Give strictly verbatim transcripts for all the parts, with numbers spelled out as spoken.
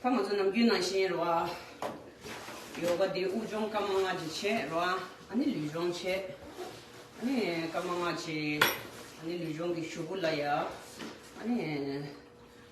ད་ང་ཚོ་ནམ་རྒྱུན་ནང་བཞིན་རེད་བ། ཡོ་ག་འདི་དབུགས་སྦྱོང་སྐར་མ་ལྔ་ཅིག་བྱས་རེད་བ། ཨ་ནི་ལུས་སྦྱོང་བྱས། ཨ་ནི་སྐར་མ་ལྔ་ཅིག་ཨ་ནི་ལུས་སྦྱོང་གི་གཞུག་གུ་ལ་ཡ། ཨ་ནི་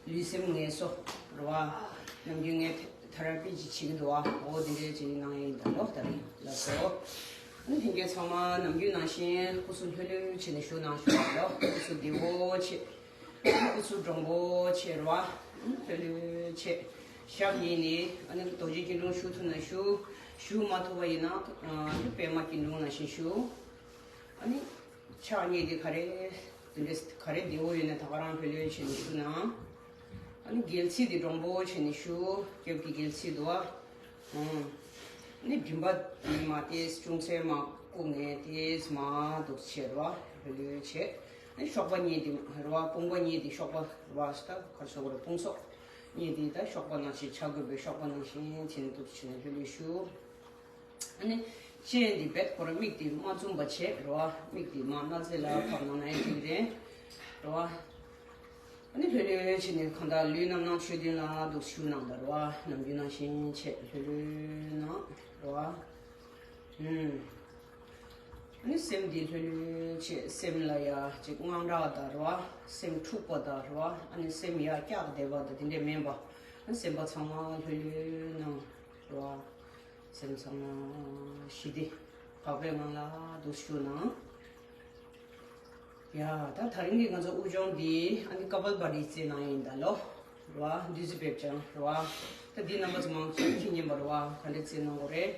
ལུས་སེམས་ངལ་གསོ་རེད་བ། ནམ་རྒྱུན་ངས་ཐེ་ར་པི་ཅིག་བྱེད་ཀྱི་འདུག་བ། འོ་འདི་འདྲའི་ཅིག་གནང་ཡིན་ད་ལོ། ད་རིང་ལ་སོ། ཨ་ནི་ལྷན་རྒྱས་ཚང་མ་ནམ་རྒྱུན་ནང་བཞིན་སྐུ་གཟུགས་ལྷོད་ལྷོད་བྱས་ནས་བཞུགས་གནང་ཞུ་ད་ལོ། སྐུ་གཟུགས་བདེ་བོ་བྱས། སྐུ་གཟུགས་འདྲོང་པོ་བྱས་རེད་བ། ལྷོད་ལྷོད་བྱས། ཞབས་གཉིས་ནས་ཨ་ནི་རྡོ་རྗེ་སྐྱིལ་ཀྲུང་བཞུགས་ཐུབ་ན་བཞུགས། བཞུགས་མ་ཐུབ་པ་ཡིན་ན་ཨ་ནི་པདྨ་སྐྱིལ་ཀྲུང་ནང་བཞིན་བཞུགས། ཨ་ནི་ཕྱག་གཉིས་དེ་ག་རེ་དེ་འདྲས་ག་རེ་བདེ་བོ་ཡོད་ན་ད་ག་རང་ལྷོད་ལྷོད་བྱས་ནས་བཞུགས་ན། ཨ་ནི་སྒལ་ཚིགས་དེ་འདྲོང་པོ་བྱས་ནས་བཞུགས། རྒྱབ་ཀྱི་སྒལ་ཚིགས་འདུག་བ། ཨང་། ནི་མགྲིན་པ་དེ་མར་ཏོག་ཙམ་ཅུང་ཟད་མར་བཀུག་ནས་ཏོག་ཙམ་མར་འདུག་སེ་བྱས་རེད་བ། ལྷོད་ལྷོད་བྱས། ནི་གཤོག་པ་གཉིས་དེ་རེད་བ། དཔུང་པ་གཉིས་དེ་གཤོག་པ་རེད་བ། ད་ག་རེ་ཟེར་དགོས་རེད། དཔུང་ཚོགས་གཉིས་དེ་ད་གཤོག་པ་ནང་བཞིན་ཆགས་དགོས་པའི་གཤོག་པ་ནང་བཞིན་བྱས་ནས་འདུག་སེ་བྱས་ནས་ལྷོད་ལྷོད་བཞུགས། ཨ་ནི་སྤྱན་འདི་རྦད་ཁོ་རང་མིག་འདི་མ་བཙུམ་པ་བྱས་རེད་བ། མིག་འདི་མར་སྣ་རྩེ་ལ་ཕབ་གནང་ན་ཡང་འགྲིག་རེད། རེད་བ། ཨ་ནི་ལྷོད་ལྷོད་བྱས་ནས་གང་ལྟར་ལུས་རྣམ་སྣང་ཆོས་བདུན་ལ་འདུག་སེ་བཞུགས་གནང་ད་རེད་བ། ནམ་རྒྱུན་ནང་བཞིན་བྱས་ལྷོད་ལྷོད་གནང་རེད་བ། ཨུམ། ཨ་ནི་སེམས་འདི་ལྷོད་ལྷོད་བྱས། སེམས་ལ་ཡ་ཅིག་དངངས་སྐྲག་དང་རེད་བ། སེམས་འཁྲུགས་པ་དང་རེད་བ། ཨ་ནི་སེམས་ཡར་བཀྱག་བསྡད་པ་དང་དེ་འདྲས་མིན་པ། ཨ་ནི་སེམས་པ་ཚང་མ་ལྷོད་ལྷོད་གནང་རེད་བ། སེམས་ཚང་མ་ཞི་བདེ་བག་ཕེབས་ངང་ལ་འདུག་སེ་བཞུགས་གནང་། ཡ། ད་ད་རིང་གི་ང་ཚོ་དབུགས་སྦྱོང་འདི་ཨ་ནི་ཀ་པལ་བྷ་ཏི་རྩེ་གནང་ཡིན་ད་ལོ། རེད་བ། བདུད་རྩི་འབེབས་སྦྱང་རེད་བ། ད་འདི་རྣམ་པ་ཚོ་མང་ཆེ་མཁྱེན་མཁྱེན་པ་རེད་བ། ག་འདྲ་རྩེ་གནང་དགོས་རེད།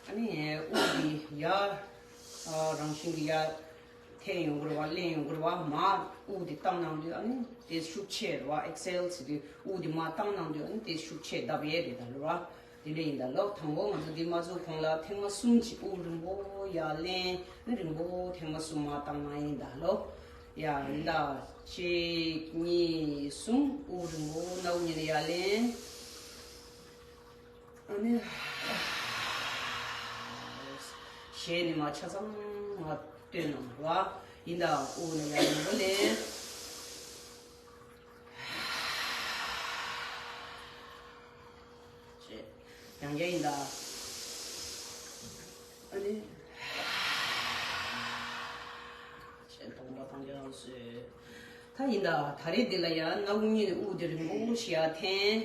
ཨ་ནི་དབུགས་འདི་ཡར་ཨ་རང་བཞིན་གྱི་ཡར་འཐེན་ཡོང་གི་རེད་བ། ལེན་ཡོང་གི་རེད་བ། མར་དབུགས་འདི་བཏང་གནང་དུས་ཨ་ནི་དེ་ཤུགས་ཆེ་རེད་བ། ཨེག་སེལ་ཟེར་དུས་དབུགས་འདི་མར་བཏང་གནང་དུས་ཨ་ནི་དེ་ཤུགས་ཆེ་ལྡབ་ཡས་རེད་ད་ལོ། རེད་བ། དེ་འདྲ་ཡིན་ད་ལོ། དང་པོ་ང་ཚོ་འདི་མ་འཛུགས་གོང་ལ་ཐེངས་མ་གསུམ་གྱི་དབུགས་རིང་པོ་ཡར་ལེན། རིང་པོ་ཐེངས་མ་གསུམ་མར་བཏང་ན་ཡིན་ད་ལོ། ཡ་ཡིན་ད། གཅིག་གཉིས་གསུམ། དབུགས་རིང་པོ་སྣ་བུག་གཉིས་ནས་ཡར་ལེན། ཨ་ནི་གཞས་ནི་མར་ཆ་ཚང་མར་བཏོན་གནང་རོགས། ཡིན་ད། དབུགས་ནས་ཡར་རིང་པོ་ལེན། ཡང་བསྐྱར་ཡིན་ད། ཨ་ནི། ཅེས་སྟོང་པ་དང་རྒྱ་ལ་སོས། ད་ཡིན་ད། ད་རེས་འདི་ལ་ཡང་སྣ་བུག་གཉིས་ནས་དབུགས་དེ་རིང་པོ་ཞིག་ཡར་འཐེན།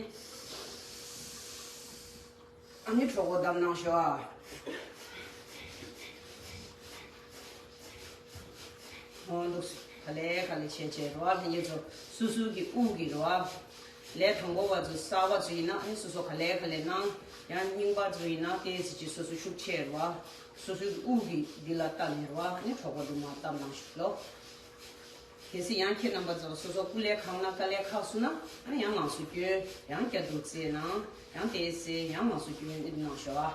ཨ་ནི་གྲོད་ཁོག་བསྡམས་གནང་ཤོག་ཨ། འོ་འདུག་སེ་ག་ལེ་ག་ལེ་བྱས་བྱས་རོ། ཨ་ནི་ཚོ་སོ་སོ་གི་དབུགས་ཀྱི་རོ། ལས་དང་པོ་བ་ཚོ་གསར་པ་ཚོ་ཡིན་ན་ཨ་ནི་སོ་སོ་ག་ལེ་ག་ལེ་གནང་། ཡང་རྙིང་པ་ཚོ་ཡིན་ན་ཏོག་ཙམ་ཅིག་སོ་སོ་ཤུགས་ཆེ་རོ། སོ་སོའི་དབུགས་ཀྱི་འདི་ལ་བལྟས་ནས་རོ། ཨ་ནི་གྲོད་ཁོག་དུ་མར་བསྡམས་གནང་ཤོག་ལོ། གལ་སྲིད་ཡང་ཁྱེད་རྣམ་པ་ཚོ་སོ་སོ་སྐུ་ལས་ཁག་ན་དཀའ་ལས་ཁག་སོང་ན་ཨ་ནི་ཡང་ངལ་གསོ་སྐྱོན། ཡང་བསྐྱར་དུ་རྩེ་གནང་། ཡང་ཏོག་ཙམ་ཡང་ངལ་གསོ་སྐྱོན་ཨེ་འདི་གནང་ཤོག་ཨ།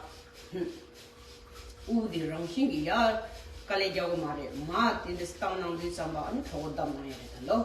དབུགས་འདི་རང་བཞིན་གྱིས་ཡར་དཀའ་ལས་རྒྱག་དགོས་མ་རེད། མར་དེ་འདྲ་བཏང་གནང་དུས་ཙམ་པ་ཨ་ནི་གྲོད་ཁོག་བསྡམས་གནང་ཡ་རེད་ད་ལོ།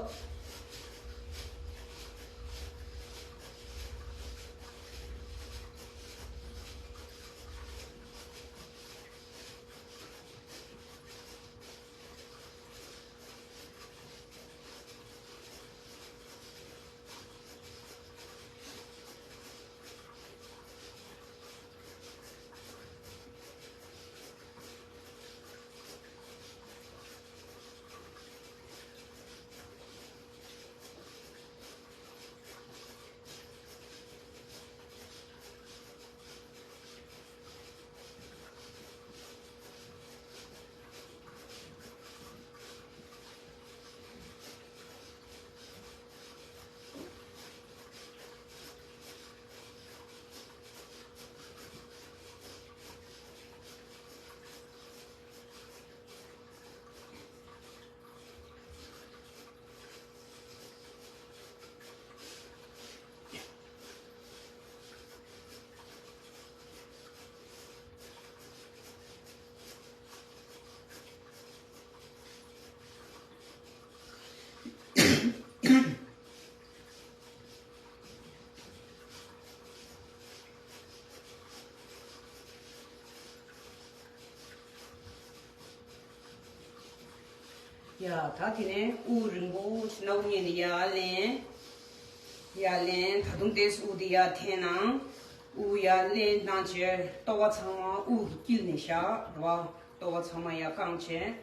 ཡ། ད་དེ་ནས་དབུགས་རིང་པོ་ཞིག་སྣ་བུག་གཉིས་ནས་ཡར་ལེན། ཡར་ལེན། ད་དུང་ཏོག་ཙམ་དབུགས་དེ་ཡར་འཐེན་ན། དབུགས་ཡར་ལེན་གནང་བྱས་ལྟོ་བ་ཚང་མ་དབུགས་ཀྱི་དཀྱིལ་ནས་བཞག་རེད་བ། ལྟོ་བ་ཚང་མ་ཡར་བཀང་བྱས།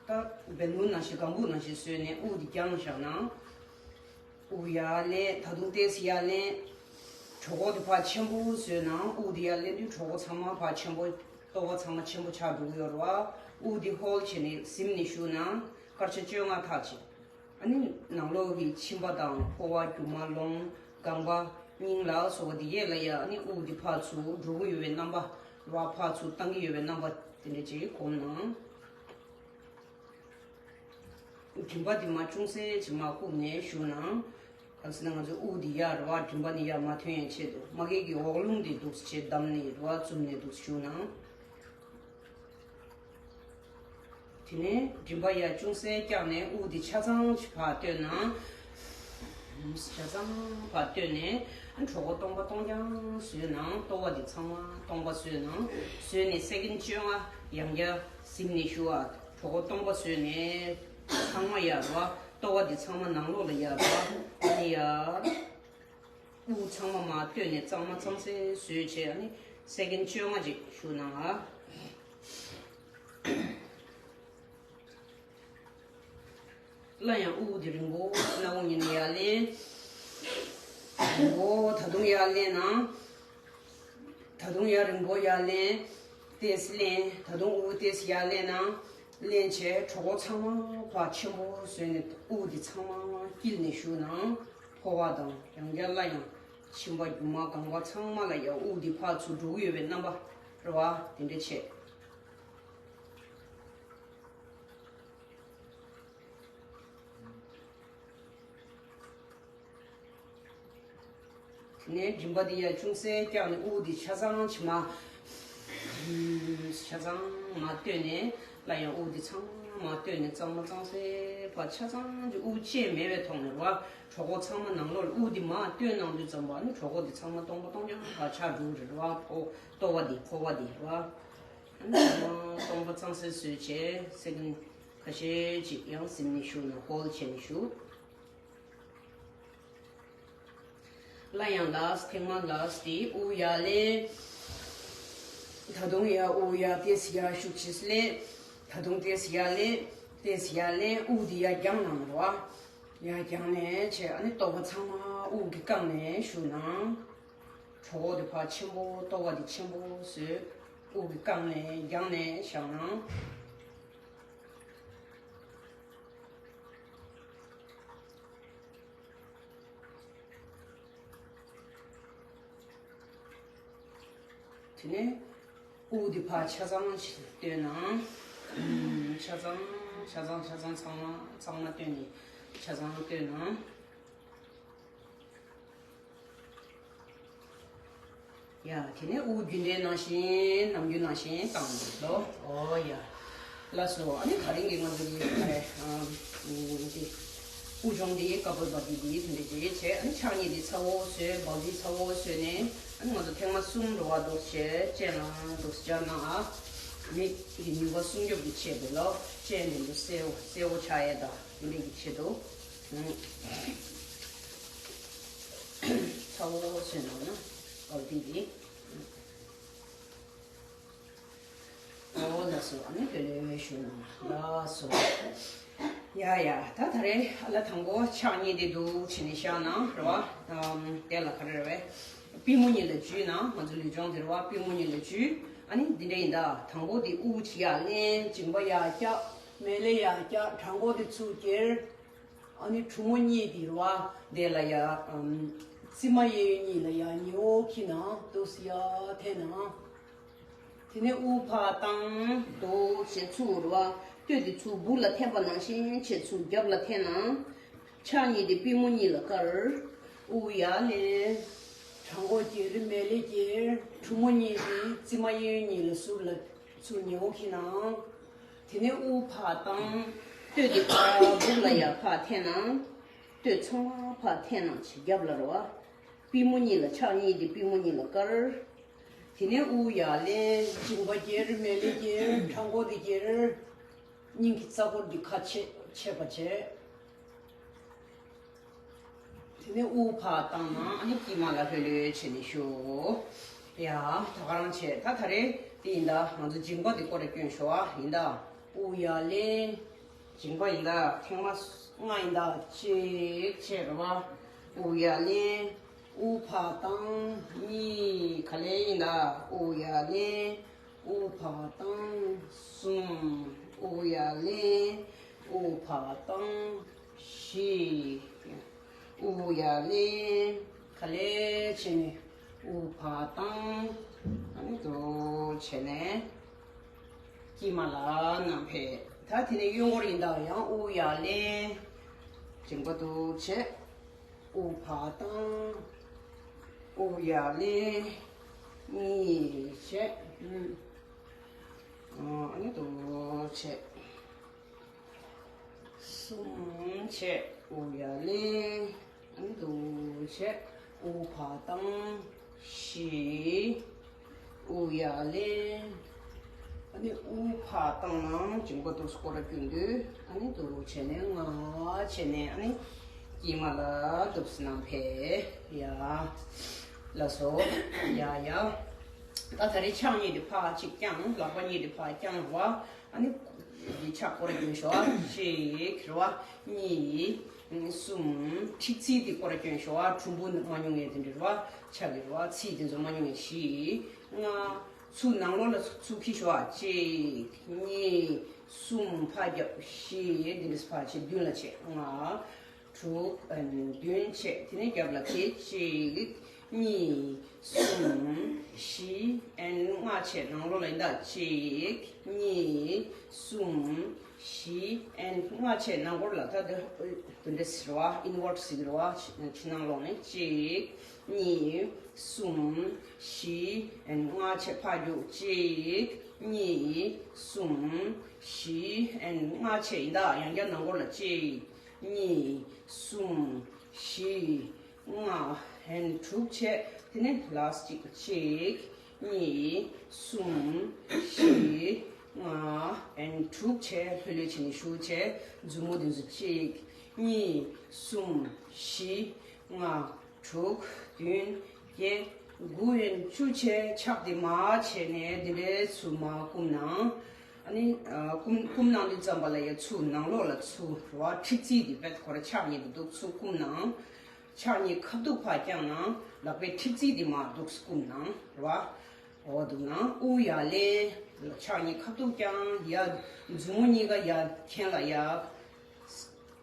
ད་བེ་ལུན་ནང་བཞིན་གང་བུ་ནང་བཞིན་བཟོས་ནས་དབུགས་དེ་རྒྱང་བཞག་ན། དབུགས་ཡར་ལེན། ད་དུང་ཏོག་ཙམ་ཡར་ལེན། གྲོད་ཁོག་དེ་ཕར་ཆེན་པོ་བཟོས་ན། དབུགས་དེ་ཡར་ལེན་དུས་གྲོད་ཁོག་ཚང་མ་ཕར་ཆེན་པོ། ལྟོ་བ་ཚང་མ་ཆེན་པོ་ཆགས་འགྲོ་གི་ཡོད་རེད་བ། དབུགས་དེ་ཧོལ་བྱས་ནས་ཟིམ་ནས་བཞུགས་ན་སྐར་ཆ་བཅོ་ལྔ་ཐག་བཅད། ཨ་ནི་ནང་ལོགས་ཀྱི་མཆིན་པ་དང་ཕོ་བ། རྒྱུ་མ། རླུང་། རྐང་པ། སྙིང་ལ་སོགས་པ་འདི་གས་ལ་ཡ། ཨ་ནི་དབུགས་འདི་ཕར་ཚུར་འགྲོ་གི་ཡོད་པའི་རྣམ་པ་རེད་བ། ཕར་ཚུར་བཏང་གི་ཡོད་པའི་རྣམ་པ་དེ་འདྲ་ཅིག་སྒོམ་ན། མགྲིན་པ་འདི་མར་ཅུང་ཟད་ཅིག་མར་བཀུག་ནས་བཞུགས་ན། གང་ཟེར་ན་ང་ཚོའི་དབུགས་འདི་ཡར་རེད་བ། མགྲིན་པ་ནས་ཡར་མར་ཐོན་ཡས་ཆེད་དུ། མ་གི་གི་འོག་རླུང་འདི་འདུག་སེ་བྱས་བསྡམས་ནས་རེད་བ། བཙུམས་ནས་འདུག་སེ་བཞུགས་ན། དེ་ནས་མགྲིན་པ་ཡར་ཅུང་ཟད་བཀྱགས་ནས་དབུགས་འདི་ཆ་ཚང་ཅིག་ཕར་བཏོན་ན། ཆ་ཚང་ཕར་བཏོན་ནས་གྲོད་ཁོག་སྟོང་པ་སྟོང་རྐྱང་བཟོས་ན། ལྟོ་བ་འདི་ཚང་མ་སྟོང་པ་བཟོས་ན། བཟོས་ནས་སེ་ཀེན་བཅོ་ལྔ་ཡང་བསྐྱར་ཟིམ་ནས་བཞུགས་ཨ། གྲོད་ཁོག་སྟོང་པ་བཟོས་ནས་ཚང་མ་ཡར་རེད་བ། ལྟོ་བ་འདི་ཚང་མ་ནང་ལོགས་ལ་ཡར་རེད་བ། ཨ་ནི་ཡར། དབུགས་ཚང་མ་མར་བཏོན་ནས་གཙང་མ་གཙང་སེ་བཟོས་བྱས། ཨ་ནི་སེ་ཀེན་བཅོ་ལྔ་ཅིག་བཞུགས་ན། སླར་ཡང་དབུགས་འདི་རིང་པོ་སྣ་བུག་གཉིས་ནས་ཡར་ལེན། རིང་པོ་ད་དུང་ཡར་ལེན་ན། ད་དུང་ཡར་རིང་པོ་ཡར་ལེན། ཏོག་ཙམ་ལེན། ད་དུང་དབུགས་ཏོག་ཙམ་ཡར་ལེན་ན། ལེན་བྱས་གྲོད་ཁོག་ཚང་མ་ཕར་ཆེན་པོ་བཟོས་ནས་དབུགས་འདི་ཚང་མ་དཀྱིལ་ནས་བཞུགས་ན། ཕོ་བ་དང་ཡང་བསྐྱར་སླར་ཡང་མཆིན་པ། རྒྱུ་མ། རྐང་པ་ཚང་མ་ལ་ཡང་དབུགས་འདི་ཕར་ཚུར་འགྲོ་གི་ཡོད་པའི་རྣམ་པ་རེད་བ། དེ་འདྲ་བྱས། དེ་ནས་མགྲིན་པ་འདི་ཡར་ཅུང་ཟད་བཀྱགས་ནས་དབུགས་འདི་ཆ་ཚང་ཕྱི་མ། ཆ་ཚང་མར་བཏོན་ནས། སླར་ཡང་དབུགས་འདི་ཚང་མ་མར་བཏོན་ནས་གཙང་མ་གཙང་སེ་ཕར་ཆ་ཚང་གི་དབུགས་ཆད་མེད་པའི་ཐོག་ནས་རེད་བ། གྲོད་ཁོག་ཚང་མ་ནང་ལོགས་ལ། དབུགས་འདི་མར་བཏོན་གནང་དུས་ཙམ་པ་ནི་གྲོད་ཁོག་འདི་ཚང་མ་སྟོང་པ་སྟོང་རྐྱང་ཕར་ཆགས་འགྲོ་གི་རེད་བ། ཕོ། ལྟོ་བ་འདི། ཕོ་བ་འདི་རེད་བ། ཨ་ནི་ཚང་མ་སྟོང་པ་གཙང་སེ་བཟོས་བྱས་སེ་ཀེན་ཁ་ཤས་ཅིག་ཡང་ཟིན་ནས་བཞུགས་ན། ཧོལ་བྱས་ནས་བཞུགས། སླར་ཡང་ལགས། ཐེངས་མ་ལགས་ཏེ་དབུགས་ཡར་ལེན། ད་དུང་ཡར་དབུགས་ཡར་ཏོག་ཙམ་ཡར་ཤུགས་ཆེ་ལེན། ད་དུང་ཏོག་ཙམ་ཡར་ལེན། ཏོག་ཙམ་ཡར་ལེན། དབུགས་འདི་ཡར་རྒྱང་གནང་རོགས། ཡར་རྒྱང་ནས་བྱས། ཨ་ནི་ལྟོ་བ་ཚང་མ་དབུགས་ཀྱིས་བཀང་ནས་བཞུགས་ན། གྲོད་ཁོག་འདི་ཕར་ཆེན་པོ། ལྟོ་བ་འདི་ཆེན་པོ་བཟོས། དབུགས་ཀྱིས་བཀང་ནས་རྒྱང་ནས་བཞག་ན། དེ་ནས་དབུགས་འདི་ཕར་ཆ་ཚང་ཞིག་བཏོན་ན། ཆ་ཚང་། ཆ་ཚང་། ཆ་ཚང་། ཚང་མ་ཚང་མ་བཏོན་ནས་ཆ་ཚང་བཏོན་ན། ཡ། དེ་ནས་དབུགས་རྒྱུན་ལྡན་ནང་བཞིན། ནམ་རྒྱུན་ནང་བཞིན་བཏང་ལོ། ཨོ་ཡ། ལགས་སོ། ཨ་ནི་ད་རིང་གི་ང་ཚོ་གི་ཨ་རེ། ཨ། འདི། དབུགས་སྦྱོང་འདི་ཀ་པོ་བ་ཏི་འདི་དེ་འདྲ་ཅིག་བྱས། ཨ་ནི་ཕྱག་གཉིས་འདི་ཚ་བོ་བཟོས། སྦལ་ཏི་ཚ་བོ་བཟོས་ནས། ཨ་ནི་ང་ཚོ་ཐེངས་མ་གསུམ་རེད་བ། འདུག་སེ་བྱས། སྤྱན་ལ་འདུག་སེ་སྦྱར་ན། ཨ། མིག་གི་ནུས་པ་སྲུང་སྐྱོབ་ཀྱི་ཆེད་དུ་ལོ། སྤྱན་འདི་འདུག་སེ་གསལ་བོ་ཆགས་ཡས་དང་དེ་འདྲ་གི་ཆེད་དུ། ཨ། ཚ་བོ་བཟོས་ན་ན་སྦལ་ཏི་འདི། ཨོ་ལགས་སོ། ཨ་ནི་དེ་ལས་ཞུ་ན་ལགས་སོ། ཡ་ཡ། ད་ད་རེས་ཨ་ལ་དང་པོ་ཕྱག་གཉིས་དེ་འདུག་བྱས་ནས་བཞག་ན་རེད་བ། ཨམ། དེ་ལ་ག་རེ་རེད་བས། པུས་མོ་གཉིས་ལ་འཇུས་ན། ང་ཚོ་ལུས་སྦྱོང་དེ་རེད་བ། པུས་མོ་གཉིས་ལ་འཇུས། ཨ་ནི་འདི་འདྲ་ཡིན་ད། དང་པོ་དེ་དབུགས་ཅིག་ཡར་ལེན། མཇིང་པ་ཡར་བཀྱག་མལ་ལེ་ཡར་བཀྱག་བྲང་ཁོག་དེ་ཚུར་ཁྱེར། ཨ་ནི་གྲུ་མོ་གཉིས་དེ་རེད་བ། དེ་ལ་ཡ། ཨམ། རྩིབ་མ་གཡས་གཡོན་གཉིས་ལ་ཡ་ཉེ་བོ་འཁྱེར་ན། འདུག་སེ་ཡར་འཐེན་ན། དེ་ནས་དབུགས་ཕར་བཏང་། འདུག་སེ་ཚུར་རེད་བ། སྟོད་དེ་ཚུར་སྦུག་ལ་འཐེན་པ་ནང་བཞིན་བྱས་ཚུར་རྒྱབ་ལ་འཐེན་ན། ཕྱག་གཉིས་དེ་པུས་མོ་གཉིས་ལ་དཀར། དབུགས་ཡར་ལེན། བྲང་ཁོག་ཁྱེར། མལ་ལེ་ཁྱེར། གྲུ་མོ་གཉིས་དེ་རྩིབ་མ་གཡས་གཡོན་གཉིས་ལ་ཟུར་ལ་ཚུར་ཉེ་བོ་འཁྱེར་ན། དེ་ནས་དབུགས་ཕར་བཏང་། སྟོད་དེ་ཕར་སྦུག་ལ་ཡར་ཕར་འཐེན་ན། སྟོད་ཚང་མ་ཕར་འཐེན་ན་བྱས་རྒྱབ་ལ་རེད་བ། པུས་མོ་གཉིས་ལ། ཕྱག་གཉིས་དེ་པུས་མོ་གཉིས་ལ་དཀར། དེ་ནས་དབུགས་ཡར་ལེན། མཇིང་པ་ཁྱེར། མལ་ལེ་ཁྱེར། བྲང་ཁོག་དེ་ཁྱེར། སྙིང་གི་རྩ་འཁོར་འདི་ཁ་ཕྱེ་ཕྱེད་པ་བྱས། དེ་ནས་དབུགས་ཕར་བཏང་ན་ཨ་ནི་དཀྱིལ་མ་ལ་ལྷོད་ལྷོད་བྱས་ནས་བཞུགས། ཡ། ད་ག་རང་བྱས། ད་ད་རེས་དེ་ཡིན་ད། ང་ཚོ་མཇིང་པ་དེ་སྐོར་ར་སྐྱོན་ཤོག་ཨ། ཡིན་ད། དབུགས་ཡར་ལེན། མཇིང་པ་ཡིན་ད་ཐེངས་མ་ལྔ་ཡིན་ད། གཅིག་བྱས་རེད་བ། དབུགས་ཡར་ལེན། དབུགས་ཕར་བཏང་། གཉིས། ག་ལེ་ཡིན་ད། དབུགས་ཡར་ལེན། དབུགས་ཕར་བཏང་། གསུམ། དབུགས་ཡར་ལེན། དབུགས་ཕར་བཏང་། བཞི། དབུགས་ཡར་ལེན། ག་ལེ་བྱས་ནས་དབུགས་ཕར་བཏང་། ཨ་ནི་འདུག་བྱས་ནས་དཀྱིལ་མ་ལ་ནང་ཕེབས། ད་དེ་ནས་གཡོན་སྐོར་ཡིན་ད། ཡང་དབུགས་ཡར་ལེན། མཇིང་པ་འདུག་བྱས། དབུགས་ཕར་བཏང་། དབུགས་ཡར་ལེན། གཉིས་བྱས། ཨ་ནི་འདུག་བྱས། གསུམ་བྱས། དབུགས་ཡར་ལེན། ཨ་ནི་འདུག་བྱས། དབུགས་ཕར་བཏང་། བཞི། དབུགས་ཡར་ལེན། ཨ་ནི་དབུགས་ཕར་བཏང་ན་མཇིང་པ་འདུག་སྐོར་ར་སྐྱོན་དུས། ཨ་ནི་འདུག་བྱས་ནས་ལྔ་བྱས་ནས་ཨ་ནི་དཀྱིལ་མ་ལ་འདུག་སེ་ནང་ཕེབས། ཡ། ལགས་སོ། ཡ་ཡ། ད་ད་རེས་ཕྱག་གཉིས་དེ་ཕར་གཅིག་བརྐྱངས། ལག་པ་གཉིས་དེ་ཕར་བརྐྱངས་རེད་བ། ཨ་ནི་འདི་ཕྱག་སྐོར་ར་སྐྱོན་ཤོག་ཨ། གཅིག་རེད་བ། གཉིས། གསུམ། མཁྲིས་ཚིགས་དེ་སྐོར་ར་སྐྱོན་ཤོག་ཨ། གྲུམ་བུ་མ་ཉུང་ངེས་དེ་འདྲ་རེད་བ། ཕྱག་གི་རེད་བ། ཚིགས་དེ་ཚོ་མ་ཉུང་ངེས། བཞི། ལྔ། ཚུར་ནང་ལོགས་ལ་ཚུར་འཁྱེར་ཤོག་ཨ། གཅིག་གཉིས། གསུམ། ཕར་རྒྱབ། བཞི། འདི་འདྲས་ཕར་བྱས། བདུན་ལ་བྱས། ལྔ། དྲུག་ཨ་ནི་བདུན་བྱས། དེ་ནས་རྒྱབ་ལ་ཁྱེར། གཅིག་གཉིས། གསུམ། བཞི། ཨ་ནི་ལྔ་བྱས། ནང་ལོགས་ལ་ཡིན་ད། གཅིག་གཉིས། གསུམ། བཞི། ཨ་ནི་ལྔ་བྱས། ནང་སྐོར་ལ་ད་དེ་འདི་འདྲས་ཟེར་བ། ཨིན་ཝར་ཌི་ཟེར་གི་རེད་བ། ཕྱི་ནང་ལོགས་ནས། གཅིག་གཉིས། གསུམ། བཞི། ཨ་ནི་ལྔ་བྱས། ཕར་རྒྱུག་གཅིག་གཉིས། གསུམ། བཞི། ཨ་ནི་ལྔ་བྱས། ཡིན་ད། ཡང་བསྐྱར་ནང་སྐོར་ལ། གཅིག་གཉིས། གསུམ། བཞི། ལྔ། ཨ་ནི་དྲུག་བྱས། དེ་ནས་ལཱ་སི་ཊི་གཅིག་གཉིས། གསུམ། བཞི། ལྔ། ཨ་ནི་དྲུག་བྱས། ལྷོད་ལྷོད་བྱས་ནས་བཞུགས་བྱས། མཛུབ་མོ་དེ་ཚོ་གཅིག་གཉིས། གསུམ། བཞི། ལྔ། དྲུག་བདུན། བརྒྱད། དགུ། ཨ་ནི་བཅུ་བྱས། ཕྱག་དེ་མར་བྱས་ནས་འདི་འདྲའི་ཚུར་མར་བསྐུམ་ན། ཨ་ནི་ཨ་བསྐུམ་བསྐུམ་གནང་དུས་ཙམ་པ་ལ་ཡ་ཚུར་ནང་ལོགས་ལ་ཚུར་རེད་བ། མཁྲིས་ཚིགས་དེ་བེད་ཁོ་ར་ཕྱག་གཉིས་དེ་འདུག་ཚུར་བསྐུམ་ན། ཕྱག་གཉིས་ཁ་ཐུག་ཕར་བརྐྱངས་ན་ལག་པའི་མཁྲིས་ཚིགས་དེ་མར་འདུག་སེ་བསྐུམ་ན་རེད་བ། འོ་འདུག་ན་དབུགས་ཡར་ལེན། ཕྱག་གཉིས་ཁ་ཐུག་བརྐྱངས། ཡར་མཛུབ་མོ་གཉིས་ཀ་ཡར་གྱེན་ལ་ཡར་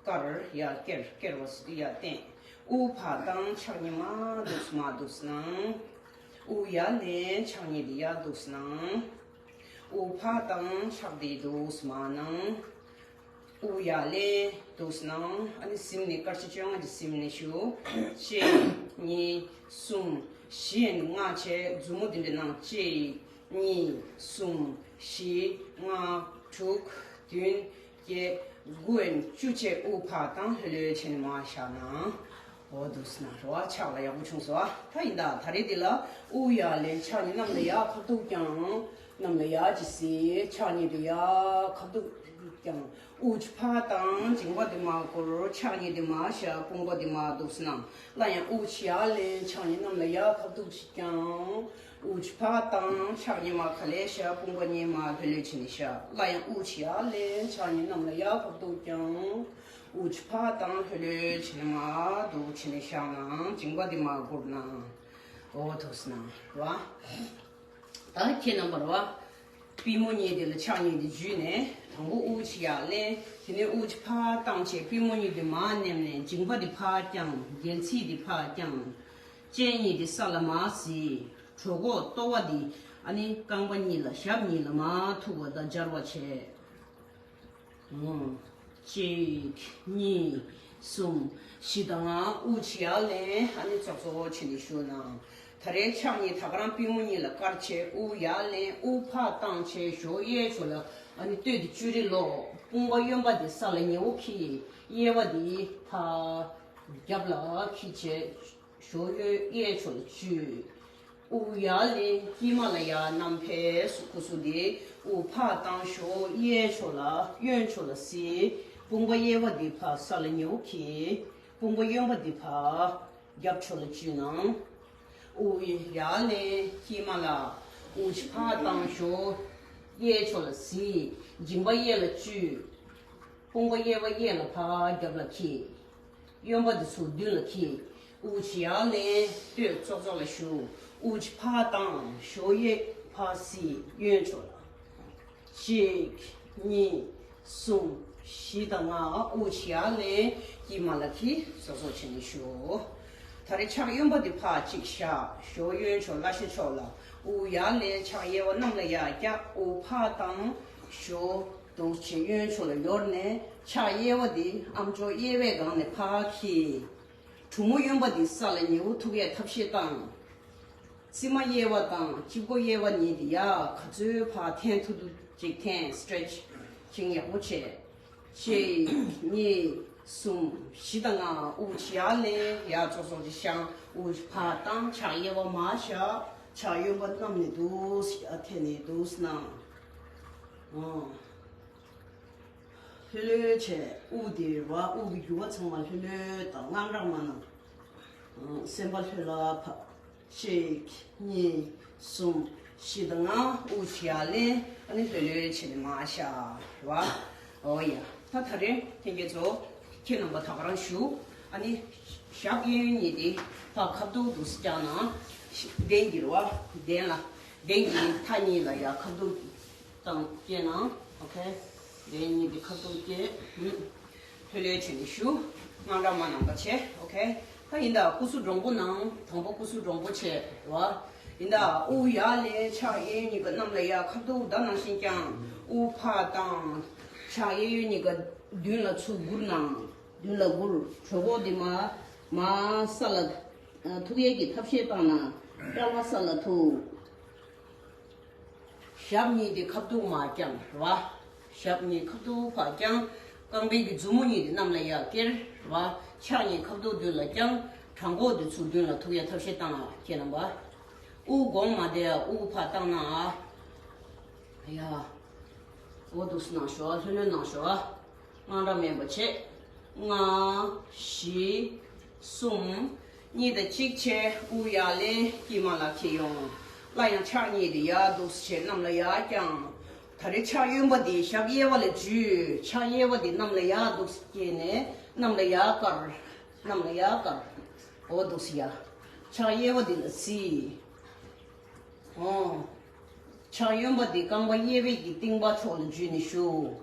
དཀར། ཡར་ཀེར། ཀེར་བ་ཟེར་དུས་ཡར་བསྟན། དབུགས་ཕར་བཏང་། ཕྱག་གཉིས་མར་འདུག་སེ་མར་འདུག་སེ་གནང་། དབུགས་ཡར་ལེན། ཕྱག་གཉིས་དེ་ཡར་འདུག་སེ་གནང་། དབུགས་ཕར་བཏང་། ཕྱག་དེ་འདུག་སེ་མར་གནང་། དབུགས་ཡར་ལེན། འདུག་སེ་གནང་། ཨ་ནི་གཟིམ་ནས་སྐར་ཆ་བཅོ་ལྔ་གི་གཟིམ་ནས་བཞུགས། གཅིག་གཉིས། གསུམ། བཞི། ཨ་ནི་ལྔ་བྱས། མཛུབ་མོ་འདི་འདྲ་གནང་། གཅིག་གཉིས། གསུམ། བཞི། ལྔ། དྲུག་བདུན། བརྒྱད། དགུ། ཨ་ནི་བཅུ་བྱས། དབུགས་ཕར་བཏང་། ལྷོད་ལྷོད་བྱས་ནས་མར་བཞག་གནང་། འོ་འདུག་སེ་གནང་རེད་བ། ཕྱག་ལ་ཡག་པོ་བྱུང་སོང་བ། ད་ཡིན་ད། ད་རེས་འདི་ལ་དབུགས་ཡར་ལེན། ཕྱག་གཉིས་གནམ་ལ་ཡར་ཁ་ཐུག་བརྐྱངས། གནམ་ལ་ཡར་ཅིག་གཟིགས། ཕྱག་གཉིས་དེ་ཡར་ཁ་ཐུག་བརྐྱངས། དབུགས་ཕར་བཏང་། མཇིང་པ་དེ་མར་བསྐོར། ཕྱག་གཉིས་དེ་མར་བཞག་དཔུང་པ་དེ་མར་འདུག་སེ་གནང་། སླར་ཡང་དབུགས་ཡར་ལེན། ཕྱག་གཉིས་གནམ་ལ་ཡར་ཁ་ཐུག་ཅིག་བརྐྱངས། དབུགས་ཕར་བཏང་། ཕྱག་གཉིས་མར་ག་ལེར་བཞག་དཔུང་པ་གཉིས་མར་ལྷོད་ལྷོད་བྱས་ནས་བཞག་སླར་ཡང་དབུགས་ཡར་ལེན། ཕྱག་གཉིས་གནམ་ལ་ཡར་ཁ་ཐུག་བརྐྱངས། དབུགས་ཕར་བཏང་། ལྷོད་ལྷོད་བྱས་ནས་མར་འདུག་བྱས་ནས་བཞག་གནང་། མཇིང་པ་དེ་མར་བསྐོར་གནང་། འོ་འདུག་སེ་གནང་རེད་བ། ད་ཁྱེད་རྣམ་པ་རེད་བ། པུས་མོ་གཉིས་དེ་ལ་ཕྱག་གཉིས་དེ་འཇུས་ནས། དང་པོ་དབུགས་ཡར་ལེན། དེ་ནས་དབུགས་ཕར་བཏང་བྱས། པུས་མོ་གཉིས་དེ་མར་མནན་ནས། མཇིང་པ་དེ་ཕར་བརྐྱངས། སྒལ་ཚིགས་དེ་ཕར་བརྐྱངས། སྤྱན་གཉིས་དེ་ས་ལ་མར་གཟིགས། གྲོད་ཁོག་ལྟོ་བ་དེ་ཨ་ནི་རྐང་པ་གཉིས་ལ། ཞབས་གཉིས་ལ་མར་ཐུག་པ་དང་སྦྱར་བ་བྱས། གཅིག་གཉིས། གསུམ། བཞི། ད་ང་དབུགས་ཡར་ལེན། ཨ་ནི་ཙོག་ཙོག་བྱས་ནས་བཞུགས་གནང་། ད་རེས་ཕྱག་གཉིས་ད་ག་རང་པུས་མོ་གཉིས་ལ་དཀར་བྱས། དབུགས་ཡར་ལེན། དབུགས་ཕར་བཏང་བྱས། གཞོགས་གཡས་ཕྱོགས་ལ། ཨ་ནི་སྟོད་དེ་ཅུ་རེ་ལོག་དཔུང་པ་གཡོན་པ་དེ་ས་ལ་ཉེ་བོ་འཁྱེར། གཡས་པ་དེ་ཕར་རྒྱབ་ལ་འཁྱེར་བྱས། གཞོགས་གཡས་ཕྱོགས་ལ་བཅུག་དབུགས་ཡར་ལེན། དཀྱིལ་མ་ལ་ཡར་བསྣམས། ཕར་སྐུ་གཟུགས་དེ་དབུགས་ཕར་བཏང་། གཞོགས་གཡས་ཕྱོགས་ལ། གཡོན་ཕྱོགས་ལ་གཟིགས། དཔུང་པ་གཡས་པ་དེ་ཕར་ས་ལ་ཉེ་བོ་འཁྱེར། དཔུང་པ་གཡོན་པ་འདི་ཕར་རྒྱབ་ཕྱོགས་ལ་འཇུས་ན། དབུགས་ཡར་ལེན། དཀྱིལ་མ་ལ་དབུགས་ཕར་བཏང་། གཞོགས་གཡས་ཕྱོགས་ལ་གཟིགས། མཇིང་པ་གཡས་ལ་བཅུག་དཔུང་པ་གཡས་པ་གཡས་ལ་ཕར་རྒྱབ་ལ་འཁྱེར། གཡོན་པ་འདི་ཚུར་མདུན་ལ་འཁྱེར། དབུགས་ཡར་ལེན། སྟོད་ཙོག་ཙོག་ལ་བཞུགས། དབུགས་ཕར་བཏང་། གཞོགས་གཡས་ཕར་གཟིགས། གཡོན་ཕྱོགས་ལ། གཅིག་གཉིས། གསུམ། བཞི་དང་ལྔ། དབུགས་ཡར་ལེན། དཀྱིལ་མ་ལ་འཁྱེར། ཙོག་ཙོག་བྱས་ནས་བཞུགས། ད་རེས་ཕྱག་གཡོན་པ་འདི་ཕར་གཅིག་བཞག་གཞོགས་གཡོན་ཕྱོགས་བརླ་ཤ་ཕྱོགས་ལ། དབུགས་ཡར་ལེན། ཕྱག་གཡས་པ་གནམ་ལ་ཡར་བཀྱག་དབུགས་ཕར་བཏང་། གཞོགས་འདུག་བྱས་གཡོན་ཕྱོགས་ལ་ཡོར་ནས་ཕྱག་གཡས་པ་འདི་ཨམ་ཅོག་གཡས་པའི་སྒང་ནས་ཕར་འཁྱེར། གྲུ་མོ་གཡོན་པ་འདི་ས་ལ་ཉེ་བོ་ཐུག་ཡས་ཐབས་ཤེས་བཏང་། རྩིབ་མ་གཡས་པ་དང་དཔྱི་མགོ་གཡས་པ་གཉིས་དེ་ཡར་ག་ཚོད་ཕར་འཐེན་ཐུབ་ཐུབ་ཅིག་འཐེན། སི་ཊེ་ཆིང་ཡག་པོ་བྱས། གཅིག་གཉིས། གསུམ། བཞི་དང་ལྔ། དབུགས་ཡར་ལེན། ཡར་ཙོག་ཙོག་ཅིག་བཞེངས། དབུགས་ཕར་བཏང་། ཕྱག་གཡས་པ་མར་བཞག་ཕྱག་གཡོན་པ་གནམ་ནས་འདུག་སེ་ཡར་འཐེན་ནས་འདུག་སེ་གནང་། ཨོ། ལྷོད་ལྷོད་བྱས། དབུགས་དེ་རུ་བ། དབུགས་ཀྱི་རྒྱུ་བ་ཚང་མ་ལྷོད་ལྷོད་དང་། དངངས་སྐྲག་མ་གནང་། སེམས་པ་ལྷོད་ལྷོད་ཕབ། གཅིག་གཉིས། གསུམ། བཞི་དང་ལྔ། དབུགས་ཡར་ལེན། ཨ་ནི་ལྷོད་ལྷོད་བྱས་ནས་མར་བཞག་རུ་བ། ཨོ་ཡ། ད་ད་རེས་ལྷན་རྒྱས་ཚོ། ཁྱེད་རྣམ་པ་ད་ག་རང་བཞུགས། ཨ་ནི་ཞབས་གཡས་གཡོན་གཉིས་དེ་ཕར་ཁ་ཐུག་ཏུ་བརྐྱངས་ན། གདན་གྱི་རུ་བ། གདན་ལ། གདན་གྱི་མཐའ་གཉིས་ལ་ཡར་ཁ་ཐུག་དང་བཅས་ན། ཨོ་ཁེ། ལན་གཉིས་ཀྱི་ཁ་ཐུག་བཅས། ལྷོད་ལྷོད་བྱས་ནས་བཞུགས། དངངས་སྐྲག་མ་གནང་པ་བྱས། ཨོ་ཁེ། ད་ཡིན་ད་སྐུ་གཟུགས་འདྲོང་པོ་གནང་། དང་པོ་སྐུ་གཟུགས་འདྲོང་པོ་བྱས་རོ། ཡིན་ད་དབུགས་ཡར་ལེན། ཕྱག་གཡས་གཡོན་གཉིས་ཀ་གནམ་ལ་ཡར་ཁ་ཐུག་ད་ནང་བཞིན་བརྐྱངས། དབུགས་ཕར་བཏང་། ཕྱག་གཡས་གཡོན་གཉིས་ཀ་མདུན་ལ་ཚུར་སྒུར་གནང་། མདུན་ལ་སྒུར། གྲོད་ཁོག་འདི་མར་མར་ས་ལ་ཐུག་ཡས་ཀྱི་ཐབས་ཤེས་བཏང་ན། རྐང་པ་ས་ལ་ཐུག་ཞབས་གཉིས་དེ་ཁ་ཐུག་མར་བརྐྱངས་རོ། ཞབས་གཉིས་ཁ་ཐུག་ཕར་བརྐྱངས། རྐང་པའི་གི་མཛུབ་མོ་གཉིས་དེ་གནམ་ལ་ཡར་ཀེར་རོ། ཕྱག་གཉིས་ཁ་ཐུག་མདུན་ལ་བརྐྱངས། བྲང་ཁོག་དེ་ཚུར་མདུན་ལ་ཐུག་ཡས་ཐབས་ཤེས་བཏང་། ཁྱེད་རྣམ་པ། དབུགས་གོང་མ་དེ་དབུགས་ཕར་བཏང་ན། ཡ། འོ་འདུག་སེ་གནང་ཤོག་ལྷོད་ལྷོད་གནང་ཤོག་དངངས་སྐྲག་མེད་པ་བྱེད། ལྔ། བཞི། གསུམ། གཉིས་དང་གཅིག་བྱས། དབུགས་ཡར་ལེན། དཀྱིལ་མ་ལ་འཁྱེར་ཡོང་། སླར་ཡང་ཕྱག་གཉིས་དེ་ཡར་འདུག་སེ་བྱས། གནམ་ལ་ཡར་བརྐྱངས། ད་རེས་ཕྱག་གཡོན་པ་དེ་ཞབས་གཡས་པ་ལ་འཇུས། ཕྱག་གཡས་པ་དེ་གནམ་ལ་ཡར་འདུག་སེ་བསྐྱེད་ནས་གནམ་ལ་ཡར་དཀར། གནམ་ལ་ཡར་དཀར། འོ་འདུག་སེ་ཡ། ཕྱག་གཡས་པ་དེ་ལ་གཟིགས། ཨོ། ཕྱག་གཡོན་པ་དེ་རྐང་པ་གཡས་པའི་གི་རྟིང་པ་ཕྱོགས་ལ་འཇུས་ནས་བཞུགས།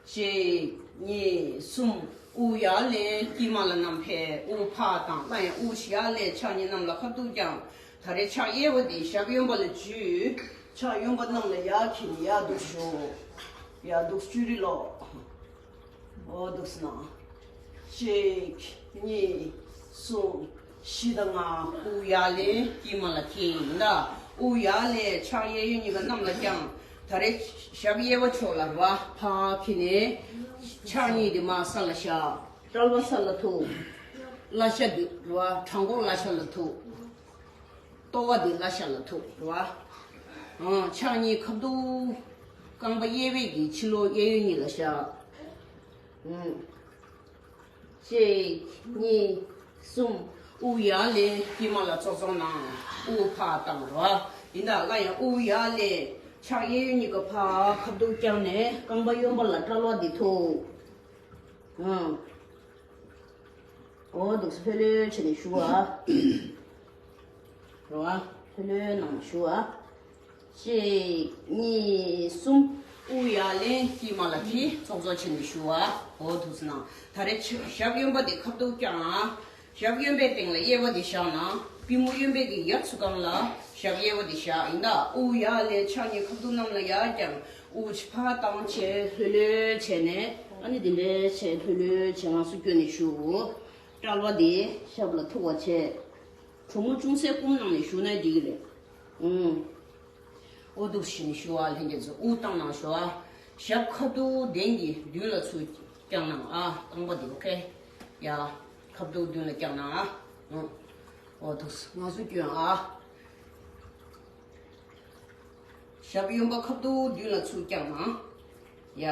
གཅིག་གཉིས། གསུམ། དབུགས་ཡར་ལེན། དཀྱིལ་མ་ལ་བསྣམས་ཕེབས། དབུགས་ཕར་བཏང་། སླར་ཡང་དབུགས་ཡར་ལེན། ཕྱག་གཉིས་གནམ་ལ་ཁ་ཐུག་བརྐྱངས། ད་རེས་ཕྱག་གཡས་པ་དེ་ཞབས་གཡོན་པ་ལ་འཇུས། ཕྱག་གཡོན་པ་གནམ་ལ་ཡར་འཁྱེར་ནས་ཡར་འདུག་བཞུགས། ཡར་འདུག་བཅུ་རེ་ལོག་འོ་འདུག་སེ་གནང་། གཅིག་གཉིས། གསུམ། བཞི་དང་ལྔ། དབུགས་ཡར་ལེན། དཀྱིལ་མ་ལ་འཁྱེར་ཡིན་ད། དབུགས་ཡར་ལེན། ཕྱག་གཡས་གཡོན་གཉིས་ཀ་གནམ་ལ་བརྐྱངས། ད་རེས་ཞབས་གཡས་པ་ཕྱོགས་ལ་རོ། ཕར་འཁྱེར་ནས། ཕྱག་གཉིས་དེ་མར་ས་ལ་བཞག་རྐང་པ་ས་ལ་ཐུག་བརླ་ཤ་དེ་རོ། བྲང་ཁོག་བརླ་ཤ་ལ་ཐུག་ལྟོ་བ་དེ་བརླ་ཤ་ལ་ཐུག་རོ། ཨ། ཕྱག་གཉིས་ཁ་ཐུག་རྐང་པ་གཡས་པའི་གི་ཕྱི་ལོགས་གཡས་གཡོན་གཉིས་ལ་བཞག་ཨ། གཅིག་གཉིས། གསུམ། དབུགས་ཡར་ལེན། དཀྱིལ་མ་ལ་ཙོག་ཙོག་གནང་། དབུགས་ཕར་བཏང་རོ། ཡིན་ད་སླར་ཡང་དབུགས་ཡར་ལེན། ཕྱག་གཡས་གཡོན་གཉིས་ཀ་ཕར་ཁ་ཐུག་བརྐྱངས་ནས་རྐང་པ་གཡོན་པ་ལ་བཀྲལ་བ་འདི་ཐུག་ཨ། འོ་འདུག་སེ་ལྷོད་ལྷོད་བྱས་ནས་བཞུགས་ཨ། རོ་ཨ། ལྷོད་ལྷོད་གནང་བཞུགས་ཨ། གཅིག་གཉིས། གསུམ། དབུགས་ཡར་ལེན། དཀྱིལ་མ་ལ་འཁྱེར། ཙོག་ཙོག་བྱས་ནས་བཞུགས་ཨ། འོ་འདུག་སེ་གནང་། ད་རེས་ཕྱི་ཞབས་གཡོན་པ་དེ་ཁ་ཐུག་བརྐྱངས་ཨ། ཞབས་གཡོན་པའི་སྟེང་ལ་གཡས་པ་དེ་བཞག་ན། པུས་མོ་གཡོན་པའི་གི་ཡར་ཚུར་སྒང་ལ་ཞབས་གཡས་པ་དེ་བཞག་ཡིན་ད། དབུགས་ཡར་ལེན། ཕྱག་གཉིས་ཁ་ཐུག་གནམ་ལ་ཡར་བརྐྱངས། དབུགས་ཕར་བཏང་བྱས་ལྷོད་ལྷོད་བྱས་ནས། ཨ་ནི་འདི་འདྲས་བྱས་ལྷོད་ལྷོད་བྱས་ལགས་སོ་བསྐྱོན་ནས་བཞུགས། བཀྲལ་བ་དེ་ཞབས་ལ་ཐུག་པ་བྱས། གྲུ་མོ་ཅུང་ཟད་བསྐུམ་གནང་ནས་བཞུགས་ན་འགྲིག་གི་རེད། ཨུམ། འོ་འདུག་སེ་བཞུགས་ཨ། ལྷན་རྒྱས་ཚོ་དབུགས་བཏང་གནང་ཤོག་ཨ། ཞབས་ཁ་ཐུག་གདན་གྱི་མདུན་ལ་ཚུར་བརྐྱངས་གནང་ཨ། རྐང་པ་འདི་ཨོ་ཁེ། ཡ། ཁ་ཐུག་མདུན་ལ་བརྐྱངས་གནང་ཨ། ཨུམ། འོ་འདུག་སེ་ལགས་སོ་བསྐྱོན་ཨ། ཞབས་གཡོན་པ་ཁ་ཐུག་མདུན་ལ་ཚུར་བརྐྱངས་གནང་། ཡ།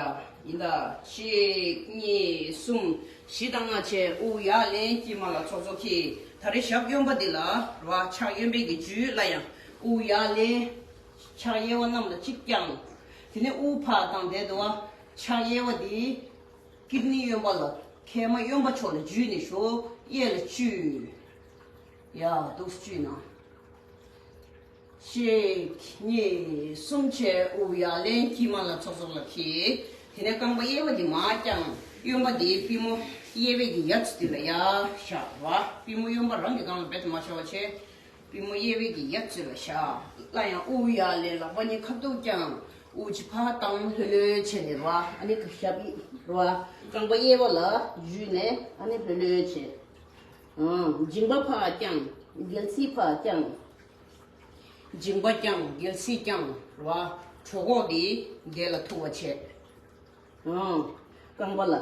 ཡིན་ད། གཅིག་གཉིས། གསུམ། བཞི་དང་ལྔ་བྱས། དབུགས་ཡར་ལེན། དཀྱིལ་མ་ལ་ཚོགས་རྫོགས་འཁྱིལ། ད་རེས་ཞབས་གཡོན་པ་འདི་ལ་ར་ཕྱག་གཡོན་པའི་གི་རྒྱུད་ལ་ཡང་དབུགས་ཡར་ལེན། ཕྱག་གཡས་པ་གནམ་ལ་གཅིག་བརྐྱང་། དེ་ནས་དབུགས་ཕར་བཏང་། དེ་དུ་བ་ཕྱག་གཡས་པ་འདི་ཀིཌ་ནི་གཡོན་པ་ལ་མཁལ་མ་གཡོན་པ་ཕྱོགས་ལ་འཇུས་ནས་ཞོག་གཡས་ལ་བཅུས། ཡ། འདུག་སེ་བཅུས་ན། གཅིག་གཉིས། གསུམ་བྱས། དབུགས་ཡར་ལེན། དཀྱིལ་མ་ལ་ཚོགས་རྫོགས་ལ་འཁྱིལ། དེ་ནས་རྐང་པ་གཡས་པ་འདི་མར་བརྐྱང་། གཡོན་པ་འདི་པུས་མོ་གཡས་པའི་གི་ཡ་ཙི་འདི་ལ་ཡར་བཞག་པ། པུས་མོ་གཡོན་པ་རང་གི་སྒང་ལ་རྦད་དེ་མ་བཞག་པ་བྱས། པུས་མོ་གཡས་པའི་གི་ཡ་ཙི་ལ་བཞག་སླར་ཡང་དབུགས་ཡར་ལེན། ལག་པ་གཉིས་ཁ་ཐུག་བརྐྱང་། དབུགས་གཅིག་ཕར་བཏང་། ལྷོད་ལྷོད་བྱས་ནས་ར། ཨ་ནི་ཞབས་ཡིན་ར། རྐང་པ་གཡས་པ་ལ་འཇུས་ནས་ཨ་ནི་ལྷོད་ལྷོད་བྱས། ཨང་། མཇིང་པ་ཕར་བརྐྱང་། སྒལ་ཚིགས་ཕར་བརྐྱང་། མཇིང་པ་བརྐྱང་། སྒལ་ཚིགས་བརྐྱང་ར། གྲོད་ཁོག་འདི་སྒལ་ལ་ཐུག་པ་བྱས། ཨང་། རྐང་པ་ལ།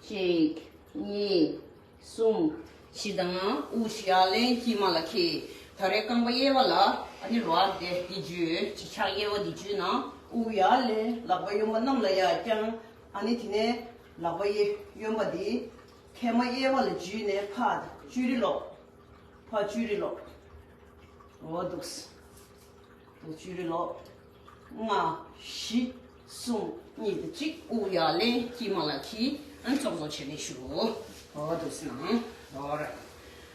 གཅིག་གཉིས། གསུམ། བཞི་དང་། དབུགས་ཡར་ལེན། དཀྱིལ་མ་ལ་འཁྱིལ། ད་རེས་རྐང་པ་གཡས་པ་ལ་ཨ་ནི་ར་དེ་འདི་འཇུས། ཕྱག་གཡས་པ་འདི་འཇུས་ན་དབུགས་ཡར་ལེན། ལག་པ་གཡོན་པ་གནམ་ལ་ཡར་བརྐྱང་། ཨ་ནི་དེ་ནས་ལག་པ་གཡས་གཡོན་པ་འདི་མཁལ་མ་གཡས་པ་ལ་འཇུས་ནས་ཕར་བཅུ་རེ་ལོག་ཕར་བཅུ་རེ་ལོག་འོ་འདུག་སེ། འོ་བཅུ་རེ་ལོག་ལྔ། བཞི། གསུམ། གཉིས་དང་གཅིག་དབུགས་ཡར་ལེན། དཀྱིལ་མ་ལ་འཁྱིལ། ཨ་ནི་ཚོགས་རྫོགས་བྱས་ནས་བཞུགས། འོ་འདུག་སེ་ནང་། འོ་རེད།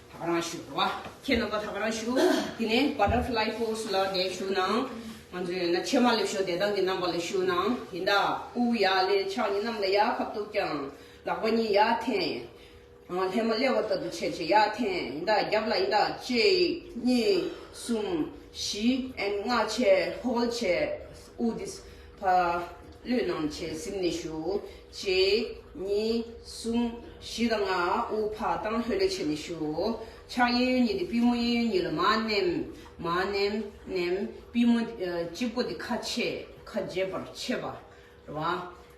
ད་ག་རང་བཞུགས་རོགས། ཁྱེད་རྣམ་པ་ད་ག་རང་བཞུགས། དེ་ནས་བྷ་ཊར་ཕ་ལའི་པོ་སི་ལ་དེ་བཞུགས་ན། ང་ཚོས་ན་ཕྱེ་མ་ལེབ་ཤོག་དེ་དང་གི་རྣམ་པ་ལ་བཞུགས་ན་ཡིན་ད། དབུགས་ཡར་ལེན། ཕྱག་གཉིས་གནམ་ལ་ཡར་ཁ་ཐུག་བརྐྱང་། ལག་པ་གཉིས་ཡར་འཐེན། ལྷས་མ་ལེ་བ་ལྟ་བུ་བྱས་བྱས་ཡར་འཐེན། ཡིན་ད། རྒྱབ་ལ་ཡིན་ད། གཅིག་གཉིས། གསུམ། བཞི། ཨན་ལྔ་བྱས་ཧོལ་ཌི་བྱས། དབུགས་འདི་ཕར་གློད་གནང་བྱས་གཟིམ་ནས་བཞུགས། གཅིག་གཉིས། གསུམ། བཞི་དང་ལྔ། དབུགས་ཕར་བཏང་། ལྷོད་ལྷོད་བྱས་ནས་བཞུགས། ཕྱག་གཡས་གཡོན་གཉིས་འདི་པུས་མོ་གཡས་གཡོན་གཉིས་ལ་མར་མནན། མར་མནན། མནན། པུས་མོ་ཨ་དཔྱི་མགོ་འདི་ཁ་ཕྱེ། ཁ་རྗེ་བར་ཕྱེ་བ། རེད་བ།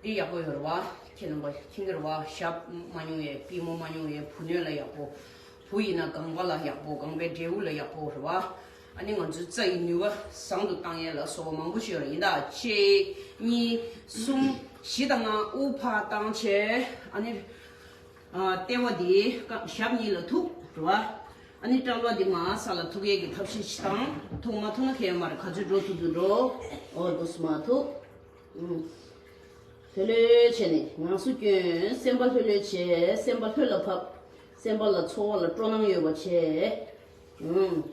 འདི་ཡག་པོ་ཡོད་རེད་བ། ཁྱེད་རྣམ་པ་མཁྱེན་གྱི་རེད་བ། ཞབས་མ་ཉུང་བའི། པུས་མོ་མ་ཉུང་བའི་བུ་སྣོད་ལ་ཡག་པོ། བུ་ཡིན་ན་རྒན་པ་ལ་ཡག་པོ། རྒན་པའི་འབྲས་བུ་ལ་ཡག་པོ་རེད་བ། ཨ་ནི་ང་ཚོའི་རྩ་ཡི་ནུས་པ་བཟང་དུ་བཏང་ཡས་ལ་སོགས་པ་མང་པོ་ཞིག་ཡོད་རེད། ཡིན་ད། གཅིག་གཉིས། གསུམ། བཞི་དང་ལྔ། དབུགས་ཕར་བཏང་བྱས། ཨ་ནི། ཨ། ལྟེ་བ་འདི་རྐང་ཞབས་གཉིས་ལ་ཐུག་རེད་བ། ཨ་ནི་དཔྲལ་བ་འདི་མར་ས་ལ་ཐུག་ཡས་ཀྱི་ཐབས་ཤེས་ཤིག་བཏང་། ཐུག་མ་ཐུབ་ན་ཁྱད་ཡོད་མ་རེད། ག་ཚོད་འགྲོ་ཐུབ་ཐུབ་འགྲོ། འོ་འདུག་སེ་མར་ཐུག་ཨུམ། ལྷོད་ལྷོད་བྱས་ནས་ངང་ཚུལ་སྐྱོན། སེམས་པ་ལྷོད་ལྷོད་བྱས། སེམས་པ་ལྷོད་ལ་ཕབ། སེམས་པ་ལ་ཚོར་བ་ལ་སྤྲོ་སྣང་ཡོད་པ་བྱས། ཨུམ།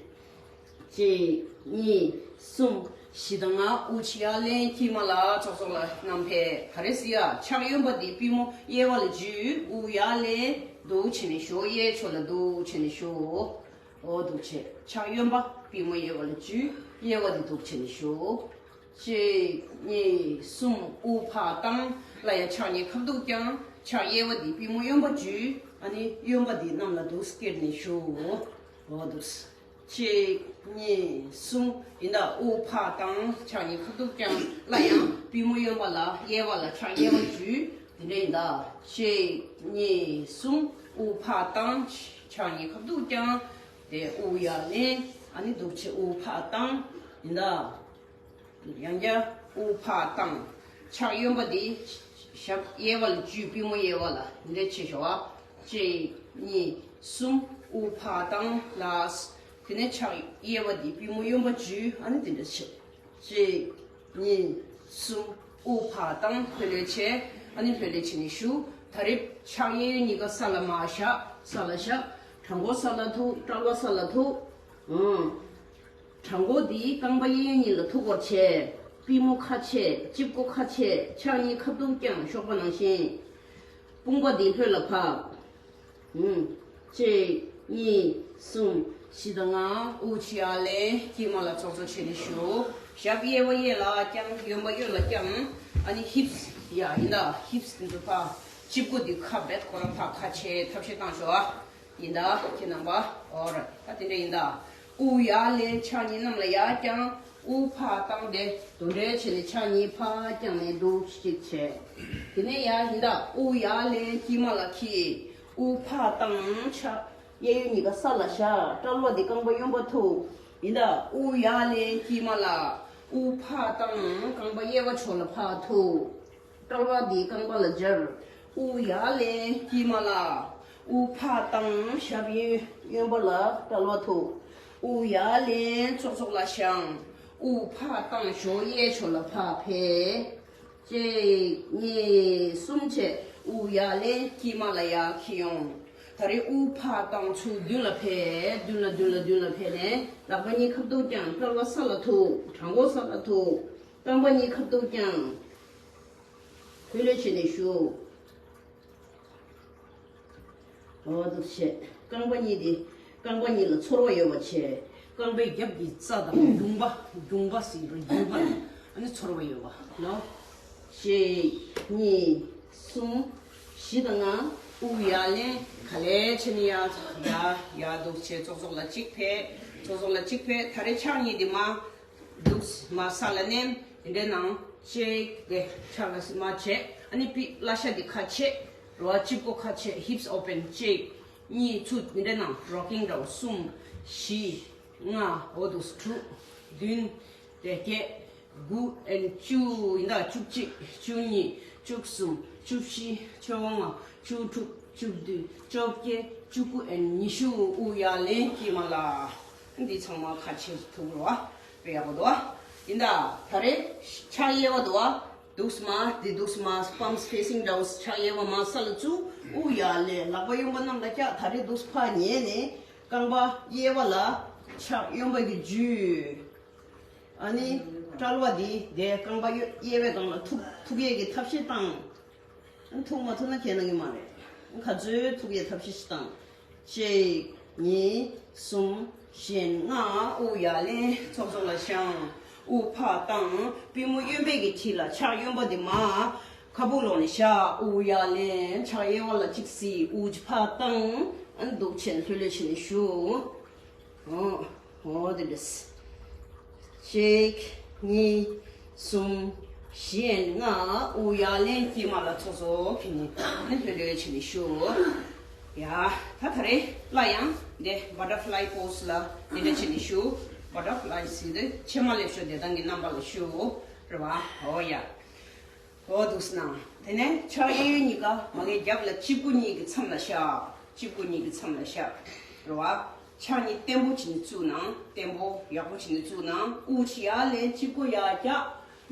གཅིག་གཉིས། གསུམ། བཞི་དང་ལྔ། དབུགས་ཕྱི་ཡར་ལེན། དཀྱིལ་མ་ལ་ཚོགས་རྫོགས་ལ་བསྣམས་ཕེབས། ད་རེས་ཡ་ཕྱག་གཡོན་པ་འདི་པུས་མོ་གཡས་པ་ལ་འཇུས། དབུགས་ཡར་ལེན། འདུག་བྱས་ནས་ཞོག་གཡས་ཕྱོགས་ལ་འདུག་བྱས་ནས་ཞོག་འོ་འདུག་བྱས། ཕྱག་གཡོན་པ་པུས་མོ་གཡས་པ་ལ་འཇུས། གཡས་པ་འདི་འདུག་བྱས་ནས་ཞོག་གཅིག་གཉིས། གསུམ། དབུགས་ཕར་བཏང་། སླར་ཡང་ཕྱག་གཉིས་ཁ་ཐུག་བརྐྱང་། ཕྱག་གཡས་པ་འདི་པུས་མོ་གཡོན་པ་འཇུས། ཨ་ནི་གཡོན་པ་འདི་གནམ་ལ་འདུག་སེ་བསྐྱེད་ནས་ཞོག་འོ་འདུག་སེ། གཅིག་གཉིས། གསུམ། ཡིན་ད། དབུགས་ཕར་བཏང་། ཕྱག་གཉིས་ཁ་ཐུག་བརྐྱང་། སླར་ཡང་པུས་མོ་གཡོན་པ་ལ་གཡས་པ་ལ་ཕྱག་གཡས་པ་འཇུས། དེ་འདྲ་ཡིན་ད། གཅིག་གཉིས། གསུམ། དབུགས་ཕར་བཏང་། ཕྱག་གཉིས་ཁ་ཐུག་བརྐྱང་། དེ་དབུགས་ཡར་ལེན། ཨ་ནི་འདུག་བྱས། དབུགས་ཕར་བཏང་། ཡིན་ད། ཡང་བསྐྱར་དབུགས་ཕར་བཏང་། ཕྱག་གཡོན་པ་འདི་ཞབས་གཡས་པ་ལ་འཇུས། པུས་མོ་གཡས་པ་ལ་འདི་འདྲ་བྱས་ཞོག་གཅིག་གཉིས། གསུམ། དབུགས་ཕར་བཏང་། ལགས། དེ་ནས་ཕྱག་གཡས་པ་འདི་པུས་མོ་གཡོན་པ་འཇུས། ཨ་ནི་འདི་འདྲ་བྱས། གཅིག་གཉིས། གསུམ། དབུགས་ཕར་བཏང་། ལྷོད་ལྷོད་བྱས། ཨ་ནི་ལྷོད་ལྷོད་བྱས་ནས་བཞུགས། ད་རེས་ཕྱག་གཡས་གཡོན་གཉིས་ཀ་ས་ལ་མར་བཞག་ས་ལ་བཞག་བྲང་ཁོག་ས་ལ་ཐུག་བྲང་ཁོག་ས་ལ་ཐུག་ཨང་། བྲང་ཁོག་འདི་རྐང་པ་གཡས་གཡོན་གཉིས་ལ་ཐུག་པར་བྱས། པུས་མོ་ཁ་ཕྱེ། དཔྱི་མགོ་ཁ་ཕྱེ། ཕྱག་གཉིས་ཁ་ཐུག་བརྐྱང་། གཤོག་པ་ནང་བཞིན། དཔུང་པ་འདི་ལྷོད་ལ་ཕབ། ཨུམ། གཅིག་གཉིས། གསུམ། བཞི་དང་ལྔ། དབུགས་ཕྱི་ཡར་ལེན། དཀྱིལ་མ་ལ་ཚོགས་རྫོགས་བྱས་ནས་བཞུགས། ཞབས་གཡས་པ་གཡས་ལ་བརྐྱང་། གཡོན་པ་གཡོན་ལ་བརྐྱང་། ཨ་ནི་ཧིབ་སི། ཡ་ཡིན་ད། ཧིབ་སི་འདི་ཚོ་ཕར། དཔྱི་མགོ་འདི་ཁ་རྦད་ཁོ་རང་ཕར་ཁ་ཕྱེ་ཐབས་ཤེས་བཏང་ཤོག་ཨ། ཡིན་ད། ཁྱེད་རྣམ་པ། ཨོ་རེད། ད་དེ་འདྲ་ཡིན་ད། དབུགས་ཡར་ལེན། ཕྱག་གཉིས་གནམ་ལ་ཡར་བརྐྱང་། དབུགས་ཕར་བཏང་སྟེ་དེ་འདྲ་བྱས་ནས་ཕྱག་གཉིས་ཕར་བརྐྱངས་ནས་འདུག་ཅིག་བྱས། དེ་ནས་ཡར་ཡིན་ད། དབུགས་ཡར་ལེན། དཀྱིལ་མ་ལ་འཁྱིལ། དབུགས་ཕར་བཏང་། ཕྱག་གཡས་གཡོན་གཉིས་ཀ་ས་ལ་བཞག་དཔྲལ་བ་འདི་རྐང་པ་གཡོན་པ་ཐུག་ཡིན་ད། དབུགས་ཡར་ལེན། དཀྱིལ་མ་ལ། དབུགས་ཕར་བཏང་། རྐང་པ་གཡས་པ་ཕྱོགས་ལ་ཕར་ཐུག་དཔྲལ་བ་འདི་རྐང་པ་ལ་སྦྱར། དབུགས་ཡར་ལེན་དཀྱིལ་མ་ལ། དབུགས་ཕར་བཏང་ཞབས་གཡོན་གཡོན་པ་ལ་དཔྲལ་བ་ཐུག། དབུགས་ཡར་ལེན་ཙོག་ཙོག་ལ་བཞེངས། དབུགས་ཕར་བཏང་ཞོགས་གཡས་ཕྱོགས་ལ་ཕར་འཕེན། གཅིག་གཉིས། གསུམ་བྱས། དབུགས་ཡར་ལེན་དཀྱིལ་མ་ལ་ཡར་འཁྱེར་ཡོང་། ད་རེས་དབུགས་ཕར་བཏང་ཚུར་མདུན་ལ་འཕེན། མདུན་ལ་མདུན་ལ་མདུན་ལ་འཕེན་ནས་ལག་པ་གཉིས་ཁ་ཐུག་བརྐྱངས། དཔྲལ་བ་ས་ལ་ཐུག། བྲང་ཁོག་ས་ལ་ཐུག། རྐང་པ་གཉིས་ཁ་ཐུག་བརྐྱངས། ལྷོད་ལྷོད་བྱས་ནས་བཞུགས། འོ་འདུག་བྱས། རྐང་པ་གཉིས་དེ། རྐང་པ་གཉིས་ལ་ཚོར་བ་ཡོད་པ་བྱས། རྐང་པའི་རྒྱབ་ཀྱི་རྩ་དང་གདུང་པ། གདུང་པ་ཟེར་རུང་གདུང་པ་ལ་ཨ་ནི་ཚོར་བ་ཡོད་པ་ལོ། གཅིག་གཉིས། གསུམ། བཞི་དང་ལྔ། དབུགས་ཡར་ལེན། ག་ལེར་བྱས་ནས་ཡར་ཡར་ཡར་འདུག་བྱས། ཙོག་ཙོག་ལ་གཅིག་འཕེན། ཙོག་ཙོག་ལ་གཅིག་འཕེན། ད་རེས་ཕྱག་གཉིས་དེ་མར་འདུག་མར་ས་ལ་མནན། དེ་འདྲའི་ནང་གཅིག་དེ་ཕྱག་ལ་མར་བྱས། ཨ་ནི་པི་བརླ་ཤ་འདི་ཁ་ཕྱེ། རོ་ཨ་དཔྱི་མགོ་ཁ་ཕྱེ། hips open། གཅིག་གཉིས། ཚུར་འདི་འདྲའི་ནང་rocking འདྲ་བོ། གསུམ། བཞི། ལྔ། འོ་འདུག་དྲུག་བདུན། དེ་བརྒྱད། དགུ་and བཅུ་ཡིན་ད། བཅུ་གཅིག་བཅུ་གཉིས། བཅུ་གསུམ། བཅུ་བཞི། བཅོ་ལྔ། བཅུ་དྲུག་བཅུ་བདུན། བཅོ་བརྒྱད། བཅུ་དགུ་and ཉི་ཤུ། དབུགས་ཡར་ལེན་དཀྱིལ་མ་ལ། འདི་ཚང་མ་ཁ་ཕྱེ་ཐུག་རོ། དཔེ་ཡག་པོ་འདུག་ཨ། ཡིན་ད། ད་རེས་ཕྱག་གཡས་པ་འདུག་ཨ། འདུག་སེ་མར་འདི་འདུག་སེ་མར་palms facing down། ཕྱག་གཡས་པ་མར་ས་ལ་བཙུགས། དབུགས་ཡར་ལེན། ལག་པ་གཡོན་པ་གནམ་ལ་བཀྱག། ད་རེས་འདུག་སེ་ཕར་ཉལ་ནས་རྐང་པ་གཡས་པ་ལ་ཕྱག་གཡོན་པ་གི་འཇུས། ཨ་ནི་དཔྲལ་བ་འདི་དེ་རྐང་པ་གཡོ་གཡས་པའི་སྒང་ལ་ཐུག། ཐུག་ཡས་ཀྱི་ཐབས་ཤེས་བཏང་། ཨ་ནི་ཐུག་མ་ཐུབ་ན་ཁྱེད་གནང་གི་མ་རེད། ག་ཚོད་ཐུག་ཡས་ཐབས་ཤེས་ཤིག་བཏང་། གཅིག་གཉིས། གསུམ། བཞི། ལྔ། དབུགས་ཡར་ལེན། ཙོག་ཙོག་ལ་བཞེངས། དབུགས་ཕར་བཏང་། པུས་མོ་གཡོན་པའི་གི་འཁྲིས་ལ་ཕྱག་གཡོན་པ་འདི་མར་ཁ་སྦུག་ལོག་ནས་བཞག། དབུགས་ཡར་ལེན། ཕྱག་གཡས་པ་ལ་གཅིག་གཟིགས། དབུགས་ཕར་བཏང་། ཨ་ནི་འདུག་བྱས་ལྷོད་ལྷོད་བྱས་ནས་བཞུགས། འོ། འོ་དེ་འདྲས། གཅིག་གཉིས། གསུམ། བཞི། ལྔ། དབུགས་ཡར་ལེན། དཀྱིལ་མ་ལ་ཙོག་ཙོག་གི་ནི་ནི་ལྷོད་ལྷོད་བྱས་ནས་བཞུགས། ཡ། ད་ད་རེས་སླར་ཡང་འདི་butterfly pose ལ་འདི་འདྲ་བྱས་ནས་བཞུགས། butterfly ཟེར་དུས་ཕྱེ་མ་ལེབ་ཤོ་བདེ་ཐང་གི་རྣམ་པ་ལ་བཞུགས་རེད་བ། འོ་ཡ། འོ་འདུག་སེ་ན། དེ་ནས་ཕྱག་གཡས་གཡོན་གཉིས་ཀ་མ་གི་རྒྱབ་ལ་དཔྱི་མགོ་གཉིས་ཀྱི་མཚམས་ལ་བཞག། དཔྱི་མགོ་གཉིས་ཀྱི་མཚམས་ལ་བཞག་རེད་བ། ཕྱག་གཉིས་བརྟན་པོ་བྱས་ནས་བཙུགས་ན། བརྟན་པོ་ཡག་པོ་བྱས་ནས་བཙུགས་ན། དབུགས་ཕྱི་ཡར་ལེན། དཔྱི་མགོ་ཡར་བཀྱག།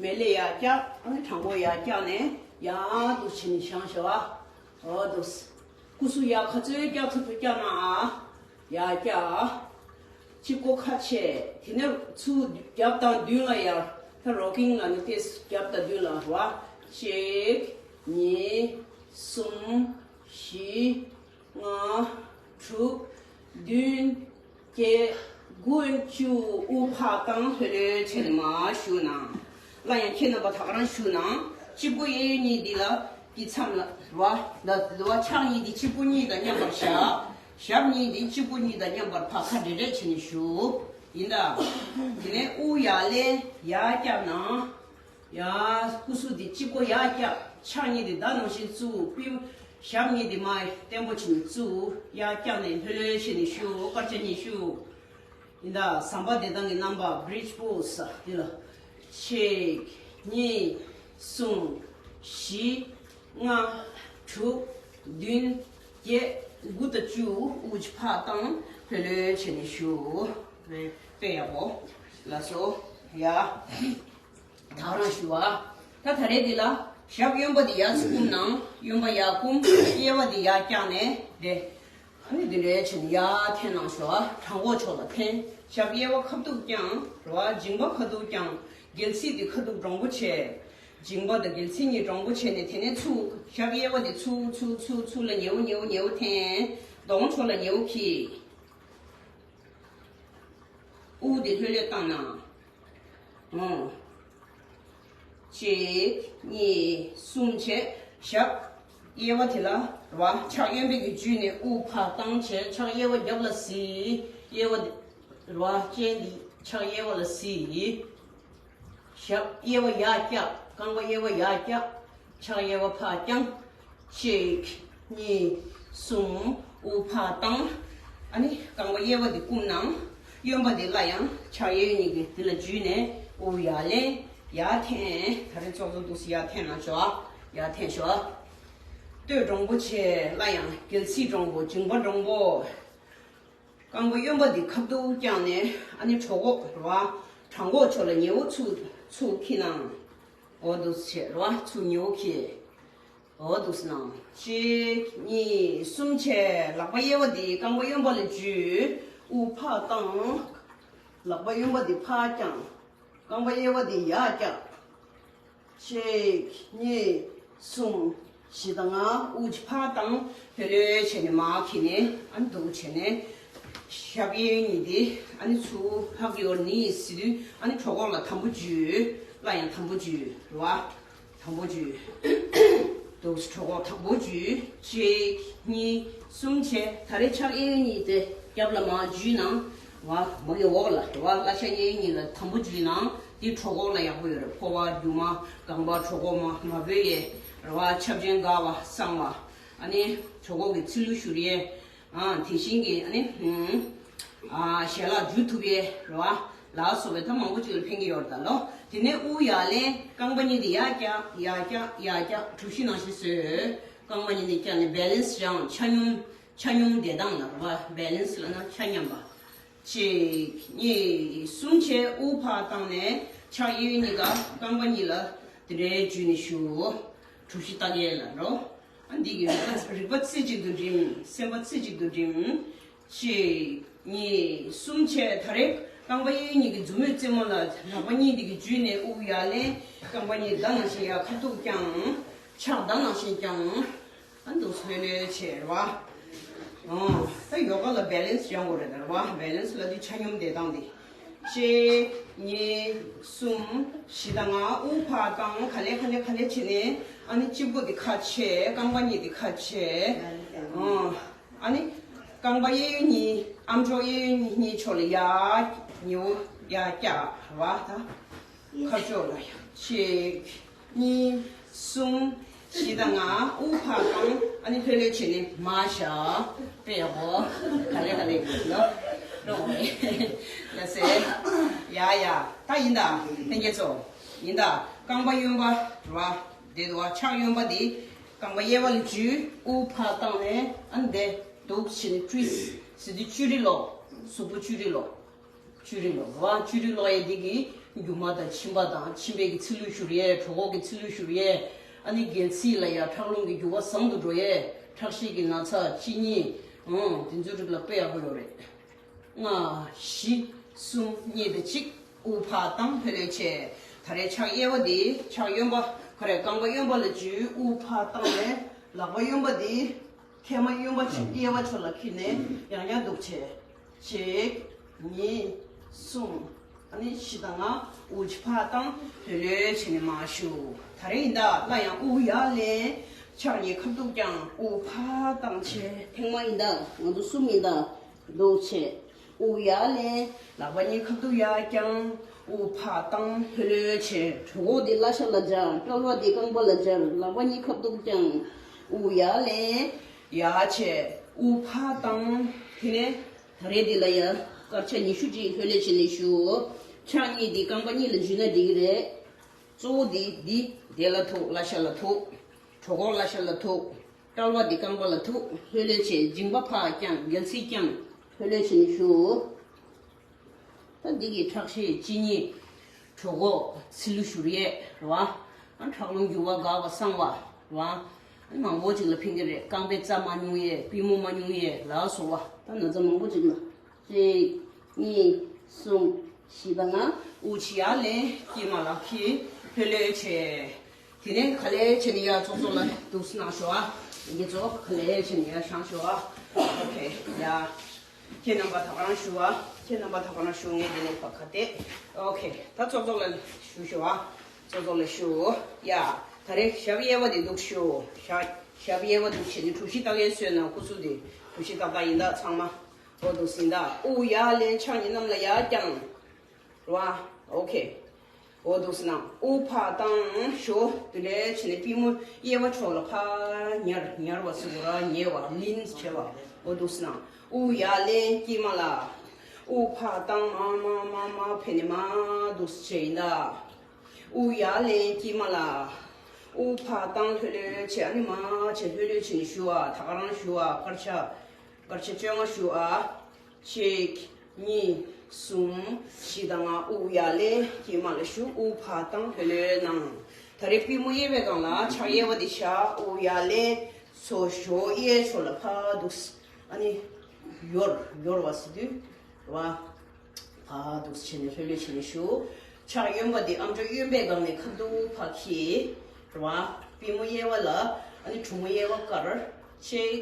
མལ་ལེ་ཡར་བཀྱག། ཨ་ནི་བྲང་ཁོག་ཡར་བཀྱག་ནས་ཡར་འདུག་བྱས་ནས་བཞེངས་བཞག་བ། འོ་འདུག་སེ། སྐུ་གཟུགས་ཡར་ག་ཚོད་བཀྱག་ཐུབ་ཐུབ་བཀྱག་ན་ཨ། ཡར་བཀྱག། དཔྱི་མགོ་ཁ་ཕྱེ། དེ་ནས་ཚུར་རྒྱབ་དང་མདུན་ལ་ཡར། ད་rocking ལ་ནི་ཏོག་ཙམ་རྒྱབ་དང་མདུན་ལ་རེད་བ། གཅིག་གཉིས། གསུམ། བཞི། ལྔ། དྲུག་བདུན། བརྒྱད། དགུ། བཅུ། དབུགས་ཕར་བཏང་། ལྷོད་ལྷོད་བྱས་ནས་མར་བཞུགས་ན། སླར་ཡང་ཁྱེད་རྣམ་པ་ད་ག་རང་བཞུགས་ན། དཔྱི་མགོ་གཡས་གཡོན་གཉིས་འདི་ལ་གི་མཚམས་ལ་རེད་བ། ད་རེད་བ། ཕྱག་གཉིས་འདི་དཔྱི་མགོ་གཉིས་དང་མཉམ་པར་བཞག། ཞབས་གཉིས་འདི་དཔྱི་མགོ་གཉིས་དང་མཉམ་པར་ཕར་ཁ་བྲེག་བྲེག་བྱས་ནས་བཞུགས། ཡིན་ད། དེ་ནས་དབུགས་ཡར་ལེན། ཡར་བཀྱག་ན། ཡར། སྐུ་གཟུགས་འདི་དཔྱི་མགོ་ཡར་བཀྱག། ཕྱག་གཉིས་འདི་ད་ནང་བཞིན་བཙུགས། པུས། ཞབས་གཉིས་འདི་མར་བརྟན་པོ་བྱས་ནས་བཙུགས། ཡར་བཀྱག་ནས་ལྷོད་ལྷོད་བྱས་ནས་བཞུགས། སྐར་ཆ་གཉིས་བཞུགས། ཡིན་ད། ཟམ་པ་བདེ་ཐང་གི་རྣམ་པ་bridge pose འདི་ལ། གཅིག་གཉིས། གསུམ། བཞི། ལྔ། དྲུག་བདུན། བརྒྱད། དགུ་དང་བཅུ། དབུགས་ཕར་བཏང་། ལྷོད་ལྷོད་བྱས་ནས་བཞུགས། དཔེ་ཡག་པོ། ལགས་སོ། ཡ། ད་རང་ཞུ་བ། ད་ད་རེས་འདི་ལ་ཞབས་གཡོན་པ་འདི་ཡར་ཚུར་བསྐུམ་ནང་། གཡོན་པ་ཡར་བསྐུམ། གཡས་པ་འདི་ཡར་བཀྱག་ནས་བསྡད། ཨ་ནི་འདི་འདྲའི་བྱས་ནས་ཡར་འཐེན་གནང་ཞོག། བྲང་ཁོག་ཕྱོགས་ལ་འཐེན། ཞབས་གཡས་པ་ཁ་ཐུག་བརྐྱངས་རེད་བ། མཇིང་པ་ཁ་ཐུག་བརྐྱངས། རྒལ་ཚིགས་འདི་ཁ་ཐུག་དྲང་པོ་བྱས། མཇིང་པ་དང་རྒལ་ཚིགས་གཉིས་དྲང་པོ་བྱས་ནས། དེ་ནས་ཚུར་ཞབས་གཡས་པ་འདི་ཚུར་ཚུར་ཚུར་ཚུར་ལ་ཉེ་བོ་ཉེ་བོ་ཉེ་བོ་འཐེན། གདོང་ཕྱོགས་ལ་ཉེ་བོ་འཁྱེར། དབུགས་འདི་ལྷོད་ལྷོད་བཏང་ན། འོ། གཅིག་གཉིས། གསུམ་བྱས། ཞབས་གཡས་པ་དེ་ལ་རེད་བ། ཕྱག་གཡོན་པའི་གི་འཇུས་ནས་དབུགས་ཕར་བཏང་བྱས། ཕྱག་གཡས་པ་རྒྱབ་ལ་གཟིགས། གཡས་པ་འདི་རེད་བ། སྤྱན་འདི་ཕྱག་གཡས་པ་ལ་གཟིགས། ཞབས་གཡས་པ་ཡར་བཀྱག། རྐང་པ་གཡས་པ་ཡར་བཀྱག། ཕྱག་གཡས་པ་ཕར་བརྐྱངས། གཅིག་གཉིས། གསུམ། དབུགས་ཕར་བཏང་། ཨ་ནི་རྐང་པ་གཡས་པ་འདི་བསྐུམ་ན། གཡོན་པ་འདི་སླར་ཡང་ཕྱག་གཡས་གཉིས་ཀྱིས་འདི་ལ་འཇུས་ནས་དབུགས་ཡར་ལེན། ཡར་འཐེན། ད་རེས་ཙོག་ཙོག་འདུག་སེ་ཡར་འཐེན་གནང་ཞོག། ཡར་འཐེན་ཤོག། སྟོད་འགྲེང་པོ་བྱས། སླར་ཡང་སྒལ་ཚིགས་འགྲེང་པོ། མཇིང་པ་འགྲེང་པོ། རྐང་པ་གཡོན་པ་འདི་ཁ་ཐུག་བརྐྱངས་ནས། ཨ་ནི་གྲོད་ཁོག་རེད་བ། བྲང་ཁོག་ཕྱོགས་ལ་ཉེ་བོ་ཚུར་ཚུར་འཁྱེར་ན། འོ་འདུག་སེ་བྱས་རེད་བ། ཚུར་ཉེ་བོ་འཁྱེར། འོ་འདུག་སེ་ན། གཅིག་གཉིས་གསུམ་བྱས། ལག་པ་གཡས་པ་འདི་རྐང་པ་གཡོན་པ་ལ་འཇུས། དབུགས་ཕར་བཏང་། ལག་པ་གཡོན་པ་འདི་ཕར་བརྐྱངས། རྐང་པ་གཡས་པ་འདི་ཡར་བཀྱག། གཅིག་གཉིས་གསུམ་བཞི་དང་ལྔ། དབུགས་ཕར་བཏང་། ལྷོད་ལྷོད་བྱས་ནས་མར་འཁྱེར་ནས། ཨ་ནི་འདུག་བྱས་ནས། ཞབས་གཡས་གཡོན་གཉིས་དེ་ཨ་ནི་ཚུར་ལྷག་ཡོད་ནི་ཟེར་དུས། ཨ་ནི་གྲོད་ཁོག་ལ་དམ་པོ་འཇུས། སླར་ཡང་དམ་པོ་འཇུས་རེད་བ། དམ་པོ་འཇུས། འདུག་སེ་གྲོད་ཁོག་དམ་པོ་འཇུས། གཅིག་གཉིས་གསུམ་བྱས། ད་རེས་ཕྱག་གཡས་གཡོན་གཉིས་དེ་རྒྱབ་ལ་མར་འཇུས་ན། བ། མ་གི་འོག་ལ་རེད་བ། བརླ་ཤ་གཡས་གཡོན་གཉིས་ལ་དམ་པོ་འཇུས་ན། འདི་གྲོད་ཁོག་ལ་ཡག་པོ་ཡོད་རེད། ཕོ་བ་རྒྱུ་མ། རྐང་པ། གྲོད་ཁོག་མ་མ་བོས་ཡས་རེད་བ། ཆབ་ཆེན་འགག་པ་སངས་པ། ཨ་ནི་གྲོད་ཁོག་གི་ཚིལ་ལུ་བཞུར་ཡས། ཨ། དེ་བཞིན་གྱི་ཨ་ནི། ཨ། ཞལ་ལག་འཇུ་ཐུབ་ཡས་རེད་བ། ལགས་སོ་བས་ད་མང་པོ་ཅིག་ལ་ཕན་གྱི་ཡོད་རེད་ད་ལོ། དེ་ནས་དབུགས་ཡར་ལེན། རྐང་པ་གཉིས་དེ་ཡར་བཀྱག། ཡར་བཀྱག། ཡར་བཀྱག། གྲུ་བཞི་ནང་བཞིན་བཟོས། རྐང་པ་གཉིས་དེ་བཀྱག་ནས་བེ་ལེན་སི་སྦྱང་། ཆ་སྙོམས། ཆ་སྙོམས་བདེ་ཐང་ལ་རེད་བ། བེ་ལེན་སི་ལབ་ན་ཆ་མཉམ་པ། གཅིག་གཉིས་གསུམ་བྱས། དབུགས་ཕར་བཏང་ནས་ཕྱག་གཡས་གཡོན་གཉིས་ཀ་རྐང་པ་གཉིས་ལ་དེ་འདྲའི་འཇུས་ནས་བཞུགས། གྲུ་བཞི་རྟགས་བརྒྱད་ལ་རོ། ཨ། འདི་གི་རིག་པ་རྩེ་གཅིག་ཏུ་སྒྲིམ། སེམས་པ་རྩེ་གཅིག་ཏུ་སྒྲིམ། གཅིག་གཉིས་གསུམ་བྱས། ད་རེས་རྐང་པ་གཡས་གཡོན་གཉིས་ཀྱི་མཛུབ་མོས་རྩེ་མོ་ལ་ལག་པ་གཉིས་འདི་གི་འཇུས་ནས་དབུགས་ཡར་ལེན། རྐང་པ་གཉིས་ད་ནང་བཞིན་ཡར་ཁ་ཐུག་བརྐྱངས། ཕྱག་ད་ནང་བཞིན་བརྐྱངས། ཨ། འདུག་སེ་ལྷོད་ལྷོད་བྱས་རེད་བ། ཨོ། ད་ཡོ་ག་ལ་བེ་ལེན་སི་སྦྱང་དགོས་རེད་ད་རེད་བ། བེ་ལེན་སི་ལབ་དུས་ཆ་སྙོམས་བདེ་ཐང་དེ། གཅིག་གཉིས་གསུམ་བཞི་དང་ལྔ། དབུགས་ཕར་བཏང་། ག་ལེ་ག་ལེ་ག་ལེ་བྱས་ནས། ཨ་ནི་སྤྱི་བོ་དེ་ཁ་ཕྱེ། རྐང་པ་གཉིས་དེ་ཁ་ཕྱེ། ཨོ། ཨ་ནི་རྐང་པ་གཡས་གཡོན་གཉིས། ཨམ་ཅོག་གཡས་གཡོན་གཉིས་ཕྱོགས་ལ་ཡར་ཉེ་བོ་ཡར་བཀྱག་རེད་བ་ད། ཁ་ཕྱོགས་ལ་ཡ། གཅིག་གཉིས། གསུམ། བཞི་དང་ལྔ། དབུགས་ཕར་བཏང་། ཨ་ནི་ལྷོད་ལྷོད་བྱས་ནས་མར་བཞག། དཔེ་ཡག་པོ། ག་ལེ་ག་ལེ་ལོ། ལོ་མེ། ལ་སེ། ཡ་ཡ། ད་ཡིན་ད། ལྷན་རྒྱས་ཚོ། ཡིན་ད། རྐང་པ་གཡོན་པ་རེད་བ། དེ་འདུག་བ། ཕྱག་གཡོན་པ་དེ་རྐང་པ་གཡས་པ་ལ་འཇུས། དབུགས་ཕར་བཏང་ནས། ཨ་ནི་དེ་འདུག་བྱས་ནས་བཀྲུས། ཟེར་དུས་བཅུད་རིལ་ལོག། གཟུགས་པོ་བཅུད་རིལ་ལོག། བཅུད་རིལ་ལོག་རེད་བ། བཅུད་རིལ་ལོག་ཡས་འདི་གིས་རྒྱུ་མ་དང་མཆིན་པ་དང་། མཆིན་པའི་གི་ཚིལ་ལུ་བཞུར་ཡས། གྲོད་ཁོག་གི་ཚིལ་ལུ་བཞུར་ཡས། ཨ་ནི་སྒལ་ཚིགས་ལ་ཡ་ཁྲག་རླུང་གི་རྒྱུ་བ་བཟང་དུ་འགྲོ་ཡས། ཁྲག་ཤེད་ཀྱི་ན་ཚ། གཅིན་སྙི། ཨང་། དེ་ཚོའི་རིགས་ལ་དཔེ་ཡག་པོ་ཡོད་རེད། ལྔ། བཞི། གསུམ། གཉིས་དང་གཅིག། དབུགས་ཕར་བཏང་། ལྷོད་ལྷོད་བྱས། ད་རེས་ཕྱག་གཡས་པ་འདི་ཕྱག་གཡོན་པ། ག་རེ། རྐང་པ་གཡོན་པ་ལ་འཇུས། དབུགས་ཕར་བཏང་ནས་ལག་པ་གཡོན་པ་འདི་མཁལ་མ་གཡོན་པ་ཕྱོགས། གཡས་པ་ཕྱོགས་ལ་འཁྱེར་ནས་ཡང་ཡང་འདུག་བྱས། གཅིག་གཉིས། གསུམ། ཨ་ནི་བཞི་དང་ལྔ། དབུགས་ཕར་བཏང་། ལྷོད་ལྷོད་བྱས་ནས་མར་བཞུགས། ད་རེས་ཡིན་ད། སླར་ཡང་དབུགས་ཡར་ལེན། ཕྱག་གཉིས་ཁ་ཐུག་བརྐྱངས། དབུགས་ཕར་བཏང་བྱས། ཐེངས་མ་ཡིན་ད། ང་ཚོ་གསུམ་ཡིན་ད། འདུག་བྱས། དབུགས་ཡར་ལེན། ལག་པ་གཉིས་ཁ་ཐུག་ཡར་བརྐྱངས། དབུགས་ཕར་བཏང་། ལྷོད་ལྷོད་བྱས། གྲོད་ཁོག་འདི་བརླ་ཤ་ལ་སྦྱར། དཔྲལ་བ་འདི་རྐང་པ་ལ་སྦྱར། ལག་པ་གཉིས་ཁ་ཐུག་བརྐྱངས། དབུགས་ཡར་ལེན། ཡར་བྱས། དབུགས་ཕར་བཏང་། དེ་ནས་ད་རེས་འདི་ལ་ཡ་སྐར་ཆ་ཉི་ཤུ་ཅིག་ལྷོད་ལྷོད་བྱས་ནས་བཞུགས། ཕྱག་གཉིས་འདི་རྐང་པ་གཉིས་ལ་འཇུས་ན་འགྲིག་གི་རེད། གཙོ་བོ་འདི་འདི་དེ་ལ་ཐུག། བརླ་ཤ་ལ་ཐུག། གྲོད་ཁོག་བརླ་ཤ་ལ་ཐུག། དཔྲལ་བ་འདི་རྐང་པ་ལ་ཐུག། ལྷོད་ལྷོད་བྱས། མཇིང་པ་ཕར་བརྐྱངས། སྒལ་ཚིགས་བརྐྱངས། ལྷོད་ལྷོད་བྱས་ནས་བཞུགས། ད་འདི་གི་ཁྲག་ཤེད། གཅིན་སྙི། གྲོད་ཁོག། ཚིལ་ལུ་བཞུར་ཡས་རེད་བ། ཨ། ཁྲག་རླུང་རྒྱུ་བ་འགག་པ་སངས་པ་རེད་བ། ཨ། མང་པོ་ཅིག་ལ་ཕན་གྱི་རེད། རྐང་པའི་རྩ་མ་ཉུང་ཡས། པུས་མོ་མ་ཉུང་ཡས་ལ་སོགས་པ། ད་ན་ཚ་མང་པོ་ཅིག་ལ། གཅིག་གཉིས། གསུམ། བཞི་དང་ལྔ། དབུགས་ཕྱི་ཡར་ལེན། དཀྱིལ་མ་ལ་འཁྱེར། ལྷོད་ལྷོད་བྱས། དེ་ནས་ག་ལེ་བྱས་ནས་ཡར་ཙོག་ཙོག་ལ་འདུག་སེ་གནང་ཤོག་ཨ། ཡིན་གྱི་ཙོག། ག་ལེ་བྱས་ནས་ཡར་བཞེངས་ཤོག་ཨ། ཨོ་ཁེ། ཡ། ཁྱེད་རྣམ་པ་ད་ག་རང་བཞུགས་ཨ། ཁྱེད་རྣམ་པ་ད་ག་རང་བཞུགས། ངས་འདི་ནས་ཕར་ཁ་གཏད། ཨོ་ཁེ། ད་ཙོག་ཙོག་ལ་བཞུགས་ཤོག་ཨ། ཙོག་ཙོག་ལ་བཞུགས། ཡ། ད་རེས་ཞབས་གཡས་པ་དེ་འདུག་ཤོག། ཞབས་ཞབས་གཡས་པ་འདུག་བྱས་ནས་གྲུ་བཞི་རྟགས་བརྒྱད་བཟོས་ན། སྐུ་གཟུགས་དེ་གྲུ་བཞི་ཏག་ཏག་ཡིན་ད་ཚང་མ། འོ་འདུག་སེ་ཡིན་ད། དབུགས་ཡར་ལེན། ཕྱག་གཉིས་གནམ་ལ་ཡར་བརྐྱངས། རེད་བ། ཨོ་ཁེ། འོ་འདུག་སེ་གནང་། དབུགས་ཕར་བཏང་། ཞོ་དེ་འདྲ་བྱས་ནས་པུས་མོ་གཡས་པ་ཕྱོགས་ལ་ཕར་ཉར། ཉར་བ་ཟེར་དགོས་ར། ཉེ་བ། ལིན་བྱས་པ། འོ་འདུག་སེ་གནང་། དབུགས་ཡར་ལེན། དཀྱིལ་མ་ལ། དབུགས་ཕར་བཏང་། མར་མར་མར་མར་ཕེབས་ནས་མར་འདུག་སེ་བྱས་ཡིན་ད། དབུགས་ཡར་ལེན། དཀྱིལ་མ་ལ། དབུགས་ཕར་བཏང་། ལྷོད་ལྷོད་བྱས། ཨ་ནི་མར་བྱས། ལྷོད་ལྷོད་བྱས་ནས་ཞུ་ཨ། ད་ག་རང་ཞུ་ཨ། སྐར་ཆ་སྐར་ཆ་བཅོ་ལྔ་ཞུ་ཨ། གཅིག་གཉིས། གསུམ། བཞི་དང་ལྔ། དབུགས་ཡར་ལེན། དཀྱིལ་མ་ལ་ཞུ། དབུགས་ཕར་བཏང་། ལྷོད་ལྷོད་གནང་། ད་རེས་པུས་མོ་གཡས་པའི་སྒང་ལ་ཕྱག་གཡས་པ་འདི་བཞག་དབུགས་ཡར་ལེན། སོ་གཞོགས་གཡས་ཕྱོགས་ལ་ཕར་འདུག་ཨ་ནི་ཡོར་ཡོར་བ་ཟེར་དུས་རེད་བ། ཕར་འདུག་བྱས་ནས་ལྷོད་ལྷོད་བྱས་ནས་ཞུ། ཕྱག་གཡོན་པ་འདི་ཨམ་ཅོག་གཡོན་པའི་སྒང་ནས་ཁ་ཐུག་ཕར་འཁྱེར། རེད་བ། པུས་མོ་གཡས་པ་ལ་ཨ་ནི་གྲུ་མོ་གཡས་པ་དཀར། གཅིག་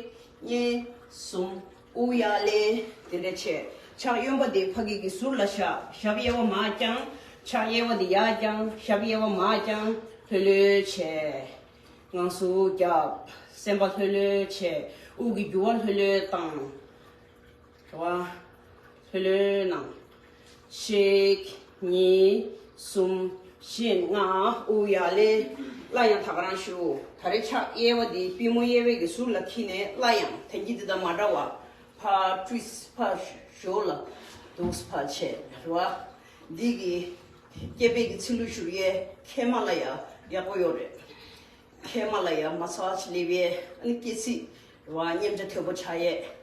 གཉིས། གསུམ། དབུགས་ཡར་ལེན། དེ་འདྲ་བྱས། ཕྱག་གཡོན་པ་དེ་ཕ་གི་གི་ཟུར་ལ་བཞག་ཞབས་གཡས་པ་མར་བརྐྱངས། ཕྱག་གཡས་པ་དེ་ཡར་བརྐྱངས། ཞབས་གཡས་པ་མར་བརྐྱངས། ལྷོད་ལྷོད་བྱས། ངང་ཚུགས་རྒྱབ། སེམས་པ་ལྷོད་ལྷོད་བྱས། དབུགས་ཀྱི་རྒྱུ་བ་ལྷོད་ལྷོད་བཏང་། རེད་བ། ལྷོད་ལྷོད་གནང་། གཅིག་གཉིས། གསུམ། བཞི། ལྔ། དབུགས་ཡར་ལེན། སླར་ཡང་ད་ག་རང་ཞུ། ད་རེས་ཕྱག་གཡས་པ་འདི་པུས་མོ་གཡས་པའི་གི་ཟུར་ལ་འཁྱེར་ནས་སླར་ཡང་ཐེངས་གཅིག་འདི་དང་མ་འདྲ་བ། ཕར་ཊུ་ཝིསི་ཊི། ཕར་གཞོགས་ལ་འདུག་ཕར་བྱས། རེད་བ། འདི་གི་སྐེད་པའི་གི་ཚིལ་ལུ་བཞུར་ཡས་མཁལ་མ་ལ་ཡ་ཡག་པོ་ཡོད་རེད། མཁལ་མ་ལ་ཡ་མ་སཱཇ་སླེབས་ཡས། ཨ་ནི་སྐེད་ཚིགས་རེད་བ། མཉེན་ཆ་དོད་པོ་ཆགས་ཡས།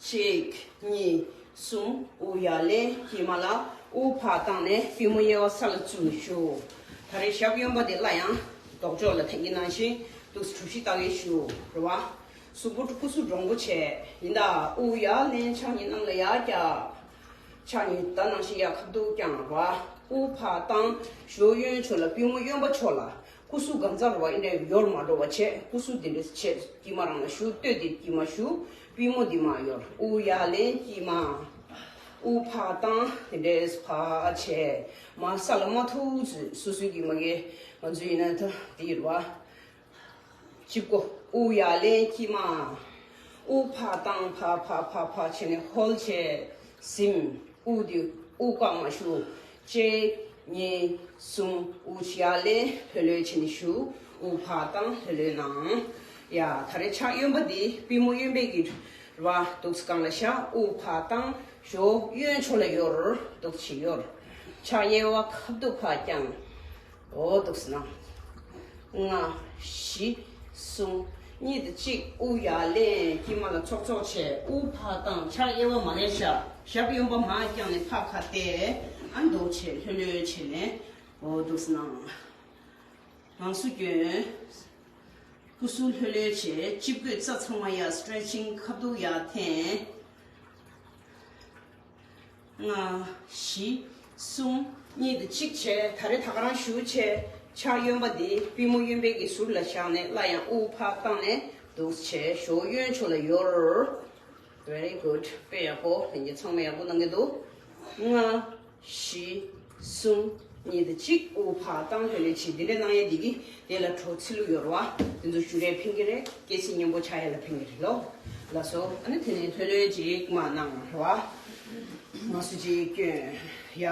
གཅིག་གཉིས། གསུམ། དབུགས་ཡར་ལེན། དཀྱིལ་མ་ལ་དབུགས་ཕར་བཏང་ནས་པུས་མོ་གཡས་པ་ས་ལ་བཙུགས་ནས་ཞུ། ད་རེས་ཞབས་གཡོན་པ་དེ་སླར་ཡང་ལྡོག་ཕྱོགས་ལ་ཐེངས་གཅིག་ནང་བཞིན་འདུག་གྲུ་བཞི་ལྟ་གིན་ཞུ། རེད་བ། གཟུགས་པོ་སྐུ་གཟུགས་འདྲོང་པོ་བྱས། ཡིན་ད། དབུགས་ཡར་ལེན། ཕྱག་གཉིས་གནམ་ལ་ཡར་བཀྱག་ཕྱག་གཉིས་ད་ནང་བཞིན་ཡར་ཁ་ཐུག་བརྐྱངས། རེད་བ། དབུགས་ཕར་བཏང་། གཞོགས་གཡོན་ཕྱོགས་ལ། པུས་མོ་གཡོན་པ་ཕྱོགས་ལ། སྐུ་གཟུགས་སྒང་ཚང་རེད་བ། ཨེ་འདྲ་ཡོར་མ་འགྲོ་བ་བྱས། སྐུ་གཟུགས་འདི་འདྲ་བྱས། དཀྱིལ་མ་རང་ལ་ཞུ། སྟོད་འདི་དཀྱིལ་མ་ཞུ། པུས་མོ་འདི་མར་ཡོར། དབུགས་ཡར་ལེན། དཀྱིལ་མ། དབུགས་ཕར་བཏང་། དེ་འདྲས་ཕར་བྱས། མར་ས་ལ་མར་ཐུག་ཚུལ། སོ་སོའི་གི་མ་གི་ང་ཚོ་ཡིན་ན་ད་འདི་རེད་བ། གཅིག་པོ། དབུགས་ཡར་ལེན། དཀྱིལ་མ། དབུགས་ཕར་བཏང་། ཕར་ཕར་ཕར་ཕར་བྱས་ནས་ཧོལ་བྱས། ཟིམ། དབུགས་འདི་དབུགས་བཀག་མ་ཞུ། གཅིག་གཉིས། གསུམ། དབུགས་ཡར་ལེན། ལྷོད་ལྷོད་བྱས་ནས་ཞུ། དབུགས་ཕར་བཏང་། ལྷོད་ལྷོད་གནང་། ཡ། ད་རེས་ཕྱག་གཡོན་པ་འདི་པུས་མོ་གཡོན་པའི་གི་རེད་བ། འདུག་སྒང་ལ་བཞག་དབུགས་ཕར་བཏང་། གཞོགས་གཡོན་ཕྱོགས་ལ་ཡོར། འདུག་བྱས་ཡོར། ཕྱག་གཡས་པ་ཁ་ཐུག་ཕར་བརྐྱངས། འོ་འདུག་སེ་གནང་། ལྔ། བཞི། གསུམ། གཉིས་དང་གཅིག་དབུགས་ཡར་ལེན། དཀྱིལ་མ་ལ་ཚོགས་ཚོགས་བྱས། དབུགས་ཕར་བཏང་། ཕྱག་གཡས་པ་མར་ལེན་བཞག་ཞབས་གཡོན་པ་མར་བརྐྱངས་ནས་ཕར་ཁ་གཏད། ཨ། འདུག་བྱས་ལྷོད་ལྷོད་བྱས་ནས། འོ་འདུག་སེ་གནང་། ལག་སོ་གྱོན། སྐུ་གཟུགས་ལྷོད་ལྷོད་བྱས། དཔྱི་བཀོད་རྩ་ཚང་མ་ཡར་སི་ཊེ་ཆིང་། ཁ་ཐུག་ཡར་འཐེན། ལྔ། བཞི། གསུམ། གཉིས་དང་གཅིག་བྱས། ད་རེས་ད་ག་རང་ཞུ་བྱས། ཕྱག་གཡོན་པ་འདི་པུས་མོ་གཡོན་པའི་གི་ཟུར་ལ་བཞག་ནས་སླར་ཡང་དབུགས་ཕར་བཏང་ནས་འདུག་བྱས། གཞོགས་གཡོན་ཕྱོགས་ལ་ཡོར། Very good. དཔེ་ཡག་པོ། ལྷན་རྒྱས་ཚང་མ་ཡག་པོ་གནང་གི་འདུག་ལྔ། བཞི། གསུམ། གཉིས་དང་གཅིག་དབུགས་ཕར་བཏང་། ལྷོད་ལྷོད་བྱས། འདི་འདྲ་གནང་ཡས་འདི་གིས་དེ་ལ་དྲོད་ཚིལ་ལུ་ཡོར་བ་དེ་ཚོ་བཞུ་རེས་ཕན་གྱི་རེད། སྐེད་ཚིགས་མཉེན་པོ་ཆགས་ཡས་ལ་ཕན་གྱི་རེད་ལོ། ལགས་སོ། ཨ་ནི་དེ་ནས་ལྷོད་ལྷོད་ཅིག་མར་གནང་རེད་བ། ལག་སོ་ཅིག་གྱོན། ཡ།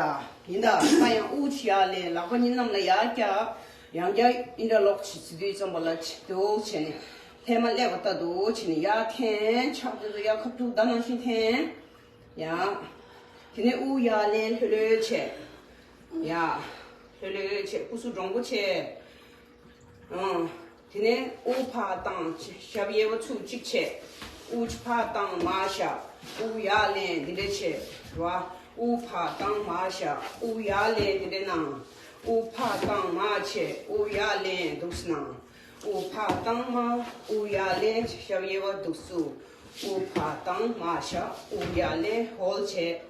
ཡིན་ད། ད་ཡང་དབུགས་ཅིག་ཡར་ལེན། ལག་པ་གཉིས་གནམ་ལ་ཡར་བཀྱག་ཡང་བསྐྱར་ཨིན་ཊར་ལོག་ཅིག་བྱེད་དུས་ཙམ་པ་ལ་ཅིག་འདུག་བྱས་ནས་ལྷས་མ་སླེབས་པ་ལྟ་འདུག་བྱས་ནས་ཡར་འཐེན། ཕྱག་དེ་ཚོ་ཡར་ཁ་ཐུག་ད་ནང་བཞིན་འཐེན། ཡ། དེ་ནས་དབུགས་ཡར་ལེན། ལྷོད་ལྷོད་བྱས། ཡ། ལྷོད་ལྷོད་བྱས། སྐུ་གཟུགས་འདྲོང་པོ་བྱས། ཨང་། དེ་ནས་དབུགས་ཕར་བཏང་། ཞབས་གཡས་པ་ཚུགས་གཅིག་བྱས། དབུགས་ཕར་བཏང་། མར་བཞག་དབུགས་ཡར་ལེན། འདི་འདྲ་བྱས་རེད་བ། དབུགས་ཕར་བཏང་། མར་བཞག་དབུགས་ཡར་ལེན། འདི་འདྲ་གནང་། དབུགས་ཕར་བཏང་། མར་བྱས། དབུགས་ཡར་ལེན། འདུག་སེ་གནང་། དབུགས་ཕར་བཏང་། མར། དབུགས་ཡར་ལེན། ཞབས་གཡས་པ་འདུག་སེ་བཙུགས། དབུགས་ཕར་བཏང་། མར་བཞག་དབུགས་ཡར་ལེན། ཧོལ་བྱས།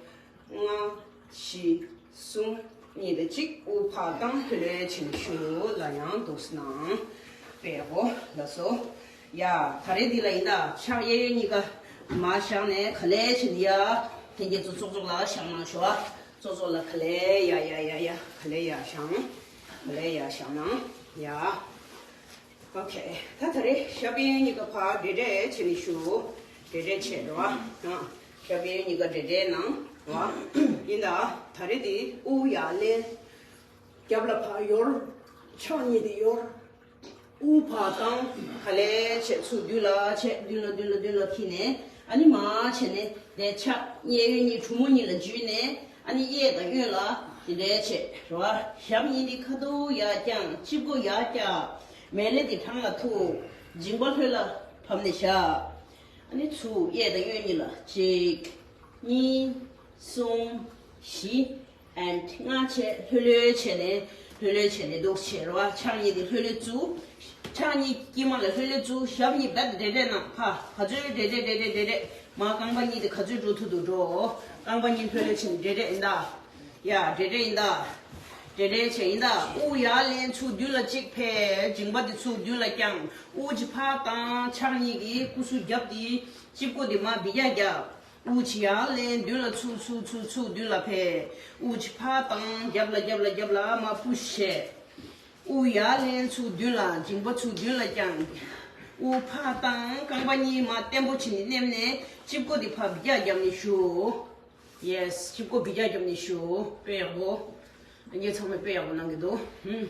ལྔ། བཞི། གསུམ། གཉིས་དང་གཅིག་དབུགས་ཕར་བཏང་། ལྷོད་ལྷོད་བྱས་ནས་ཞུ། ལ་ཡང་འདུག་སེ་གནང་། དཔེ་ཡག་པོ། ལགས་སོ། ཡ། ད་རེས་འདི་ལ་ཡིན་ད། ཕྱག་གཡས་གཡོན་གཉིས་ཀ་མར་བཞག་ནས་ག་ལེ་བྱས་ནས་ཡ། ལྷན་རྒྱས་ཚོ་ཙོག་ཙོག་ལ་བཞག་གནང་ཞུ་བ། ཙོག་ཙོག་ལ་ག་ལེ་ཡ་ཡ་ཡ་ཡ། ག་ལེ་ཡ་བཞག་ག་ལེ་ཡ་བཞག་གནང་། ཡ། ཨོ་ཁེ། ད་ད་རེས་ཞབས་གཡས་གཡོན་གཉིས་ཀ་ཕར་འདྲེད་འདྲེད་བྱས་ནས་ཞུ། འདྲེད་འདྲེད་བྱས་རེད་བ། ཨ། ཞབས་གཡས་གཡོན་གཉིས་ཀ་འདྲེད་འདྲེད་གནང་རེད་བ། ཡིན་ད། ད་རེས་འདི་དབུགས་ཡར་ལེན། རྒྱབ་ལ་ཕར་ཡོར། ཕྱག་གཉིས་དེ་ཡོར། དབུགས་ཕར་བཏང་། ག་ལེ་བྱས། ཚུར་མདུན་ལ་བྱས། མདུན་ལ་མདུན་ལ་མདུན་ལ་འཁྱེར་ནས། ཨ་ནི་མར་བྱས་ནས་དེ་ཕྱག་གཡས་གཡོན་གཉིས་གྲུ་མོ་གཉིས་ལ་འཇུས་ནས། ཨ་ནི་གཡས་དང་གཡོན་ལ་དེ་འདྲ་བྱས་རེད་བ། ཞབས་གཉིས་དེ་ཁ་ཐུག་ཡར་བརྐྱངས། དཔྱི་མགོ་ཡར་བཀྱག་མལ་ལེ་དེ་བྲང་ལ་ཐུག་མཇིང་པ་ལྷོད་ལ་བབས་ནས་བཞག་ཨ་ནི་ཚུར་གཡས་དང་གཡོན་གཉིས་ལ་གཅིག་གཉིས། གསུམ། བཞི། ཨན་ལྔ་བྱས་ལྷོད་ལྷོད་བྱས་ནས་ལྷོད་ལྷོད་བྱས་ནས་འདུག་བྱས་རོ། ཕྱག་གཉིས་དེ་ལྷོད་ལྷོད་བཙུགས། ཕྱག་གཉིས་དཀྱིལ་མ་ལ་ལྷོད་ལྷོད་བཙུགས། ཞབས་གཉིས་རྦད་དེ་འབྲད་འབྲད་གནང་། ཕ་ག་ཚོད་འབྲད་འབྲད་འབྲད་འབྲད་འབྲད། མ་རྐང་པ་གཉིས་དེ་ག་ཚོད་འགྲོ་ཐུབ་ཐུབ་འགྲོ། རྐང་པ་གཉིས་ལྷོད་ལྷོད་བྱས་ནས་འབྲད་འབྲད་ཡིན་ད། ཡ་འབྲད་འབྲད་ཡིན་ད། འབྲད་འབྲད་བྱས་ཡིན་ད། དབུགས་ཡར་ལེན་ཚུར་མདུན་ལ་གཅིག་ཕེབས། མཇིང་པ་དེ་ཚུར་མདུན་ལ་བརྐྱངས། དབུགས་ཅིག་ཕར་བཏང་། ཕྱག་གཉིས་ཀྱིས་སྐུ་གཟུགས་རྒྱབ་དེ་དཔྱི་མགོ་དེ་མར་འབུད་རྒྱག་རྒྱབ། དབུགས་ཅིག་ཡར་ལེན། མདུན་ལ་ཚུར་ཚུར་ཚུར་ཚུར་མདུན་ལ་ཕེབས། དབུགས་ཅིག་ཕར་བཏང་། རྒྱབ་ལ་རྒྱབ་ལ་རྒྱབ་ལ་མར་པུ་ཤི་བྱས། དབུགས་ཡར་ལེན། ཚུར་མདུན་ལ། མཇིང་པ་ཚུར་མདུན་ལ་བརྐྱངས། དབུགས་ཕར་བཏང་། རྐང་པ་གཉིས་མར་བརྟན་པོ་བྱས་ནས་མནན་ནས་དཔྱི་མགོ་དེ་ཕར་འབུད་རྒྱག་རྒྱབ་ནས་བཞུགས། ཡེས། དཔྱི་མགོ་འབུད་རྒྱག་རྒྱབ་ནས་བཞུགས། དཔེ་ཡག་པོ། ངས་ཚང་མས་དཔེ་ཡག་པོ་གནང་གི་འདུག་ཧུམ།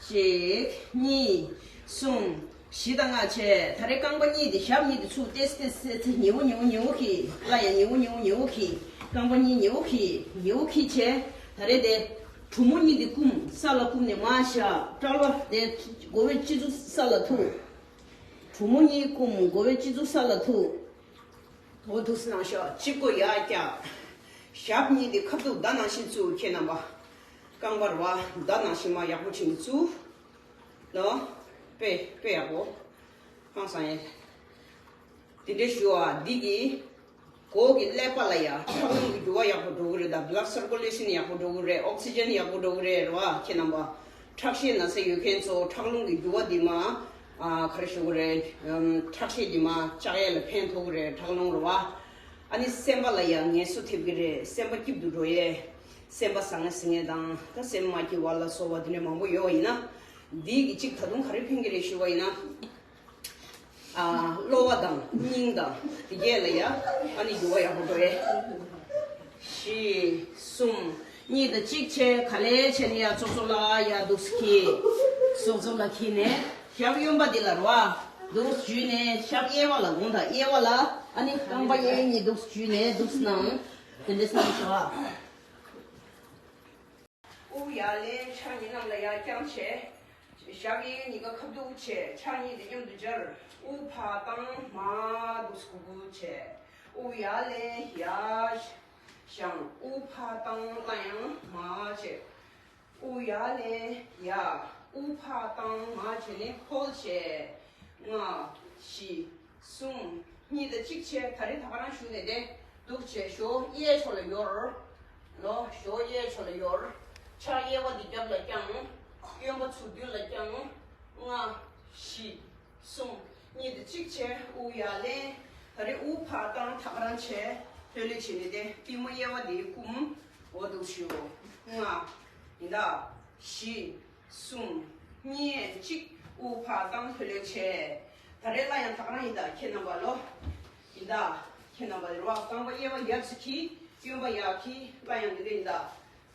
གཅིག་གཉིས། གསུམ། བཞི་དང་ལྔ་བྱས། ད་རེས་རྐང་པ་གཉིས་དེ་ཞབས་གཉིས་དེ་ཚུར་ཏེས་ཏེས་ཏེས་ཏེས་ཉེ་བོ་ཉེ་བོ་ཉེ་བོ་གིས། སླར་ཡང་ཉེ་བོ་ཉེ་བོ་ཉེ་བོ་གིས། རྐང་པ་གཉིས་ཉེ་བོ་གིས་ཉེ་བོ་གིས་བྱས། ད་རེས་དེ་གྲུ་མོ་གཉིས་དེ་བསྐུམ། ས་ལ་བསྐུམ་ནས་མར་བཞག་དཔྲལ་བ་དེ་མགོ་བོའི་སྤྱི་གཙུག་ས་ལ་ཐུག་གྲུ་མོ་གཉིས་བསྐུམ། མགོ་བོའི་སྤྱི་གཙུག་ས་ལ་ཐུག་འོ་འདུག་སེ་གནང་ཤོག་དཔྱི་མགོ་ཡར་བཀྱག་ཞབས་གཉིས་དེ་ཁ་ཐུག་མདའ་ནང་བཞིན་བཙུགས། ཁྱེད་རྣམ་པ། རྐང་པ་རེད་བ། མདའ་ནང་བཞིན་མར་ཡག་པོ་བྱིན་བཙུགས། ལོ། དཔེ་དཔེ་ཡག་པོ། ཧང་སང་ཡེ། དེ་འདྲའི་ཞུ་བ་འདི་གི་གོ་གི་ཀླད་པ་ལ་ཡ་ཁྲག་རླུང་གི་རྒྱུ་བ་ཡག་པོ་འགྲོ་གི་རེད། ད་blood circulation ཡག་པོ་འགྲོ་གི་རེད། oxygen ཡག་པོ་འགྲོ་གི་རེད། རེད་བ། ཁྱེད་རྣམ་པ། ཁྲག་ཤེད་ན་ཚ་ཡོད་མཁན་ཚོ་ཁྲག་རླུང་གི་རྒྱུ་བ་འདི་མ། ཨ་ག་རེ་ཞུ་གི་རེད། ཨམ། ཁྲག་ཤེད་འདི་མ་བཅག་ཡས་ལ་ཕན་ཐོགས་གི་རེད། ཁྲག་རླུང་རེད་བ། ཨ་ནི་སེམས་པ་ལ་ཡང་ངལ་གསོ་ཐེབས་ཀྱི་རེད། སེམས་པ་སྐྱིད་སྡུག་འགྲོ་ཡས། སེམས་པ་ཟང་ངེ་ཟིང་ངེ་དང་ད་སེམས་མ་སྐྱིད་པ་ལ་སོགས་པ་འདི་འདྲ་མང་པོ་ཡོད་པ་ཡིན་ན། འདི་གི་གཅིག་ད་དུང་ག་རེ་ཕན་གྱི་རེད་ཞུ་བ་ཡིན་ན། ཨ་གློ་བ་དང་སྙིང་དང་དེ་གས་ལ་ཡ་ཨ་ནི་འགྱུར་བ་ཡག་པོ་འགྲོ་ཡས། བཞི། གསུམ། གཉིས་དང་གཅིག་བྱས། ག་ལེ་བྱས་ནས་ཡ་ཙོག་ཙོག་ལ་ཡ་འདུག་སེ་འཁྱེར། ཙོག་ཙོག་ལ་འཁྱེར་ནས་ཞབས་གཡོན་པ་འདི་ལ་རེད་བ། འདུག་སེ་འཇུས་ནས་ཞབས་གཡས་པ་ལ་དགོངས་དང་། གཡས་པ་ལ་ཨ་ནི་རྐང་པ་གཡས་གཡོན་གཉིས་འདུག་སེ་འཇུས་ནས་འདུག་སེ་གནང་། དེ་འདྲ་སེ་གནང་ཤོག་ཨ། དབུགས་ཡར་ལེན། ཕྱག་གཉིས་གནམ་ལ་ཡར་བརྐྱངས་བྱས། ཞབས་གཡས་གཡོན་གཉིས་ཀ་ཁ་ཐུག་བྱས། ཕྱག་གཉིས་དེ་མཉམ་དུ་སྦྱར། དབུགས་ཕར་བཏང་། མར་འདུག་སེ་གུག་གུག་བྱས། དབུགས་ཡར་ལེན། ཡར་བཞེངས། དབུགས་ཕར་བཏང་། སླར་ཡང་མར་བྱས། དབུགས་ཡར་ལེན། ཡར། དབུགས་ཕར་བཏང་། མར་བྱས་ནས་ཧོལ་བྱས། ལྔ། བཞི། གསུམ། གཉིས་དང་གཅིག་བྱས། ད་རེས་ད་ག་རང་བཞུགས་ནས་བསྡད། འདུག་བྱས། ཞོ་གཡས་ཕྱོགས་ལ་ཡོར། ལོ། ཞོ་གཡས་ཕྱོགས་ལ་ཡོར། ཕྱག་གཡས་པ་འདི་རྒྱབ་ལ་བརྐྱངས། གཡོན་པ་ཚུར་མདུན་ལ་བརྐྱངས། ལྔ། བཞི། གསུམ། གཉིས་དང་གཅིག་བྱས། དབུགས་ཡར་ལེན། ད་རེས་དབུགས་ཕར་བཏང་། ད་ག་རང་བྱས། ལྷོད་ལྷོད་བྱས་ནས་བསྡད། པུས་མོ་གཡས་པ་འདི་བསྐུམ། འོ་འདུག་ཞུ། ལྔ། ཡིན་ད། བཞི། གསུམ། གཉིས། གཅིག་དབུགས་ཕར་བཏང་། ལྷོད་ལྷོད་བྱས། ད་རེས་སླར་ཡང་ད་ག་རང་ཡིན་ད། ཁྱེད་རྣམ་པ་ལོ། ཡིན་ད། ཁྱེད་རྣམ་པ་རེད་བ། རྐང་པ་གཡས་པ་ཡར་ཙམ་འཁྱེར། གཡོན་པ་ཡར་འཁྱེར། སླར་ཡང་འདི་འདྲ་ཡིན་ད།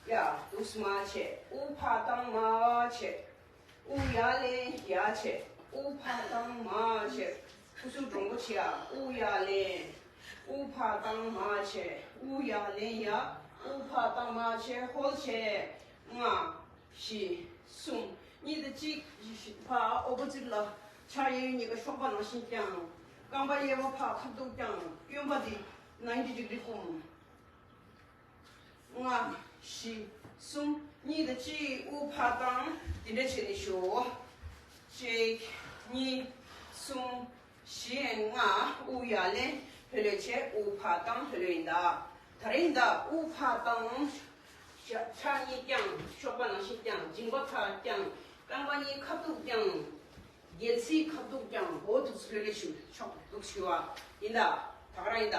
ཡ། འདུག་སེ་མར་བྱས། དབུགས་ཕར་བཏང་། མར་བྱས། དབུགས་ཡར་ལེན། ཡར་བྱས། དབུགས་ཕར་བཏང་། མར་བྱས། སྐུ་གཟུགས་འདྲོང་པོ་བྱེད་ཡ། དབུགས་ཡར་ལེན། དབུགས་ཕར་བཏང་། མར་བྱས། དབུགས་ཡར་ལེན། ཡར། དབུགས་ཕར་བཏང་། མར་བྱས། ཧོལ་བྱས། ལྔ། བཞི། གསུམ། གཉིས་དང་གཅིག་ཕར་ཨོ་པོ་ཛིཊ་ལ་ཕྱག་གཡས་གཡོན་གཉིས་ཀ་གཤོག་པ་ནང་བཞིན་བརྐྱངས། རྐང་པ་གཡས་པ་ཕར་ཁ་ཐུག་བརྐྱངས། གཡོན་པ་འདི་ནའིན་ཊི་ཌི་གྷི་རི་བསྐུམ། ལྔ། བཞི། གསུམ། གཉིས་དང་གཅིག་དབུགས་ཕར་བཏང་། འདི་འདྲ་བྱས་ནས་ཞོག་གཅིག་གཉིས། གསུམ། བཞི། ལྔ། དབུགས་ཡར་ལེན། ལྷོད་ལྷོད་བྱས། དབུགས་ཕར་བཏང་། ལྷོད་ལྷོད་ཡིན་ད། ད་རེས་ཡིན་ད། དབུགས་ཕར་བཏང་། ཕྱག་གཉིས་བརྐྱངས། གཤོག་པ་ནང་བཞིན་བརྐྱངས། མཇིང་པ་ཕར་བརྐྱངས། རྐང་པ་གཉིས་ཁ་ཐུག་བརྐྱངས། སྒལ་ཚིགས་ཁ་ཐུག་བརྐྱངས། འོ་འདུག་སེ་ལྷོད་ལྷོད་ཞུ། ཆོག་འདུག་ཞུ་བ་ཡིན་ད། ད་ག་རང་ཡིན་ད།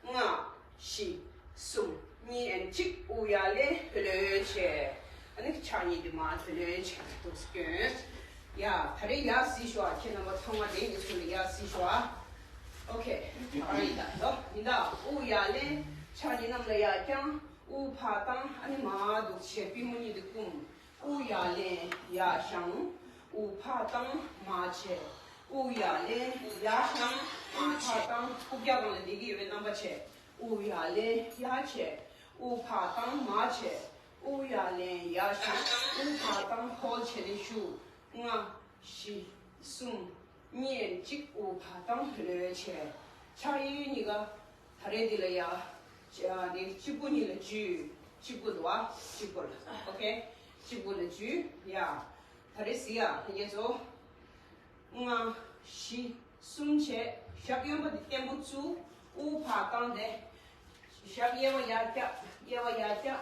ལྔ། བཞི། གསུམ། གཉིས། ཨན་གཅིག་དབུགས་ཡར་ལེན། ལྷོད་ལྷོད་བྱས། ཨ་ནི་ཕྱག་གཉིས་དེ་མར་ལྷོད་ལྷོད་བྱས། འདུག་སེ་བསྐྱོན། ཡ། ད་རེས་ཡར་གཟིགས་ཤོག་ཨ། ཁྱེད་རྣམ་པ་ཚང་མ་དེ་ངེད་ཚོ་ལ་ཡར་གཟིགས་ཤོག་ཨ། ཨོ་ཁེ། ད་ག་རང་ཡིན་ད། ལོ། ཡིན་ད། དབུགས་ཡར་ལེན། ཕྱག་གཉིས་གནམ་ལ་ཡར་བརྐྱངས། དབུགས་ཕར་བཏང་། ཨ་ནི་མར་འདུག་བྱས། པུས་མོ་གཉིས་དེ་བསྐུམ། དབུགས་ཡར་ལེན། ཡར་བཞེངས། དབུགས་ཕར་བཏང་། མར་བྱས། དབུགས་ཡར་ལེན། ཡར་བཞེངས། དབུགས་ཕར་བཏང་། ཕུགས་རྒྱང་སྒང་ལ་བསྡད་ཀྱི་ཡོད་པའི་རྣམ་པ་བྱས། དབུགས་ཡར་ལེན། ཡར་བྱས། དབུགས་ཕར་བཏང་། མར་བྱས། དབུགས་ཡར་ལེན། ཡར་བཞེངས། དབུགས་ཕར་བཏང་། ཧོལ་བྱས་ནས་བཞུགས། ལྔ། བཞི། གསུམ། གཉིས། གཅིག་དབུགས་ཕར་བཏང་། ལྷོད་ལྷོད་བྱས། ཕྱག་གཡས་གཡོན་གཉིས་ཀ་ད་རེས་འདི་ལ་ཡ། ཨ་ནི་གཅིག་པུ་གཉིས་ལ་འཇུས། གཅིག་པུ་འདུག་ཨ། གཅིག་པུ་ལ། ཨོ་ཁེ། གཅིག་པུ་ལ་འཇུས། ཡ། ད་རེས་གཟིགས་ཡ། ལྷན་རྒྱས་ཚོ། ལྔ། བཞི། གསུམ་བྱས། ཞབས་གཡོན་པ་འདི་བརྟན་པོ་བཙུགས། དབུགས་ཕར་བཏང་སྟེ། ཞབས་གཡས་པ་ཡར་བཀྱག་གཡས་པ་ཡར་བཀྱག་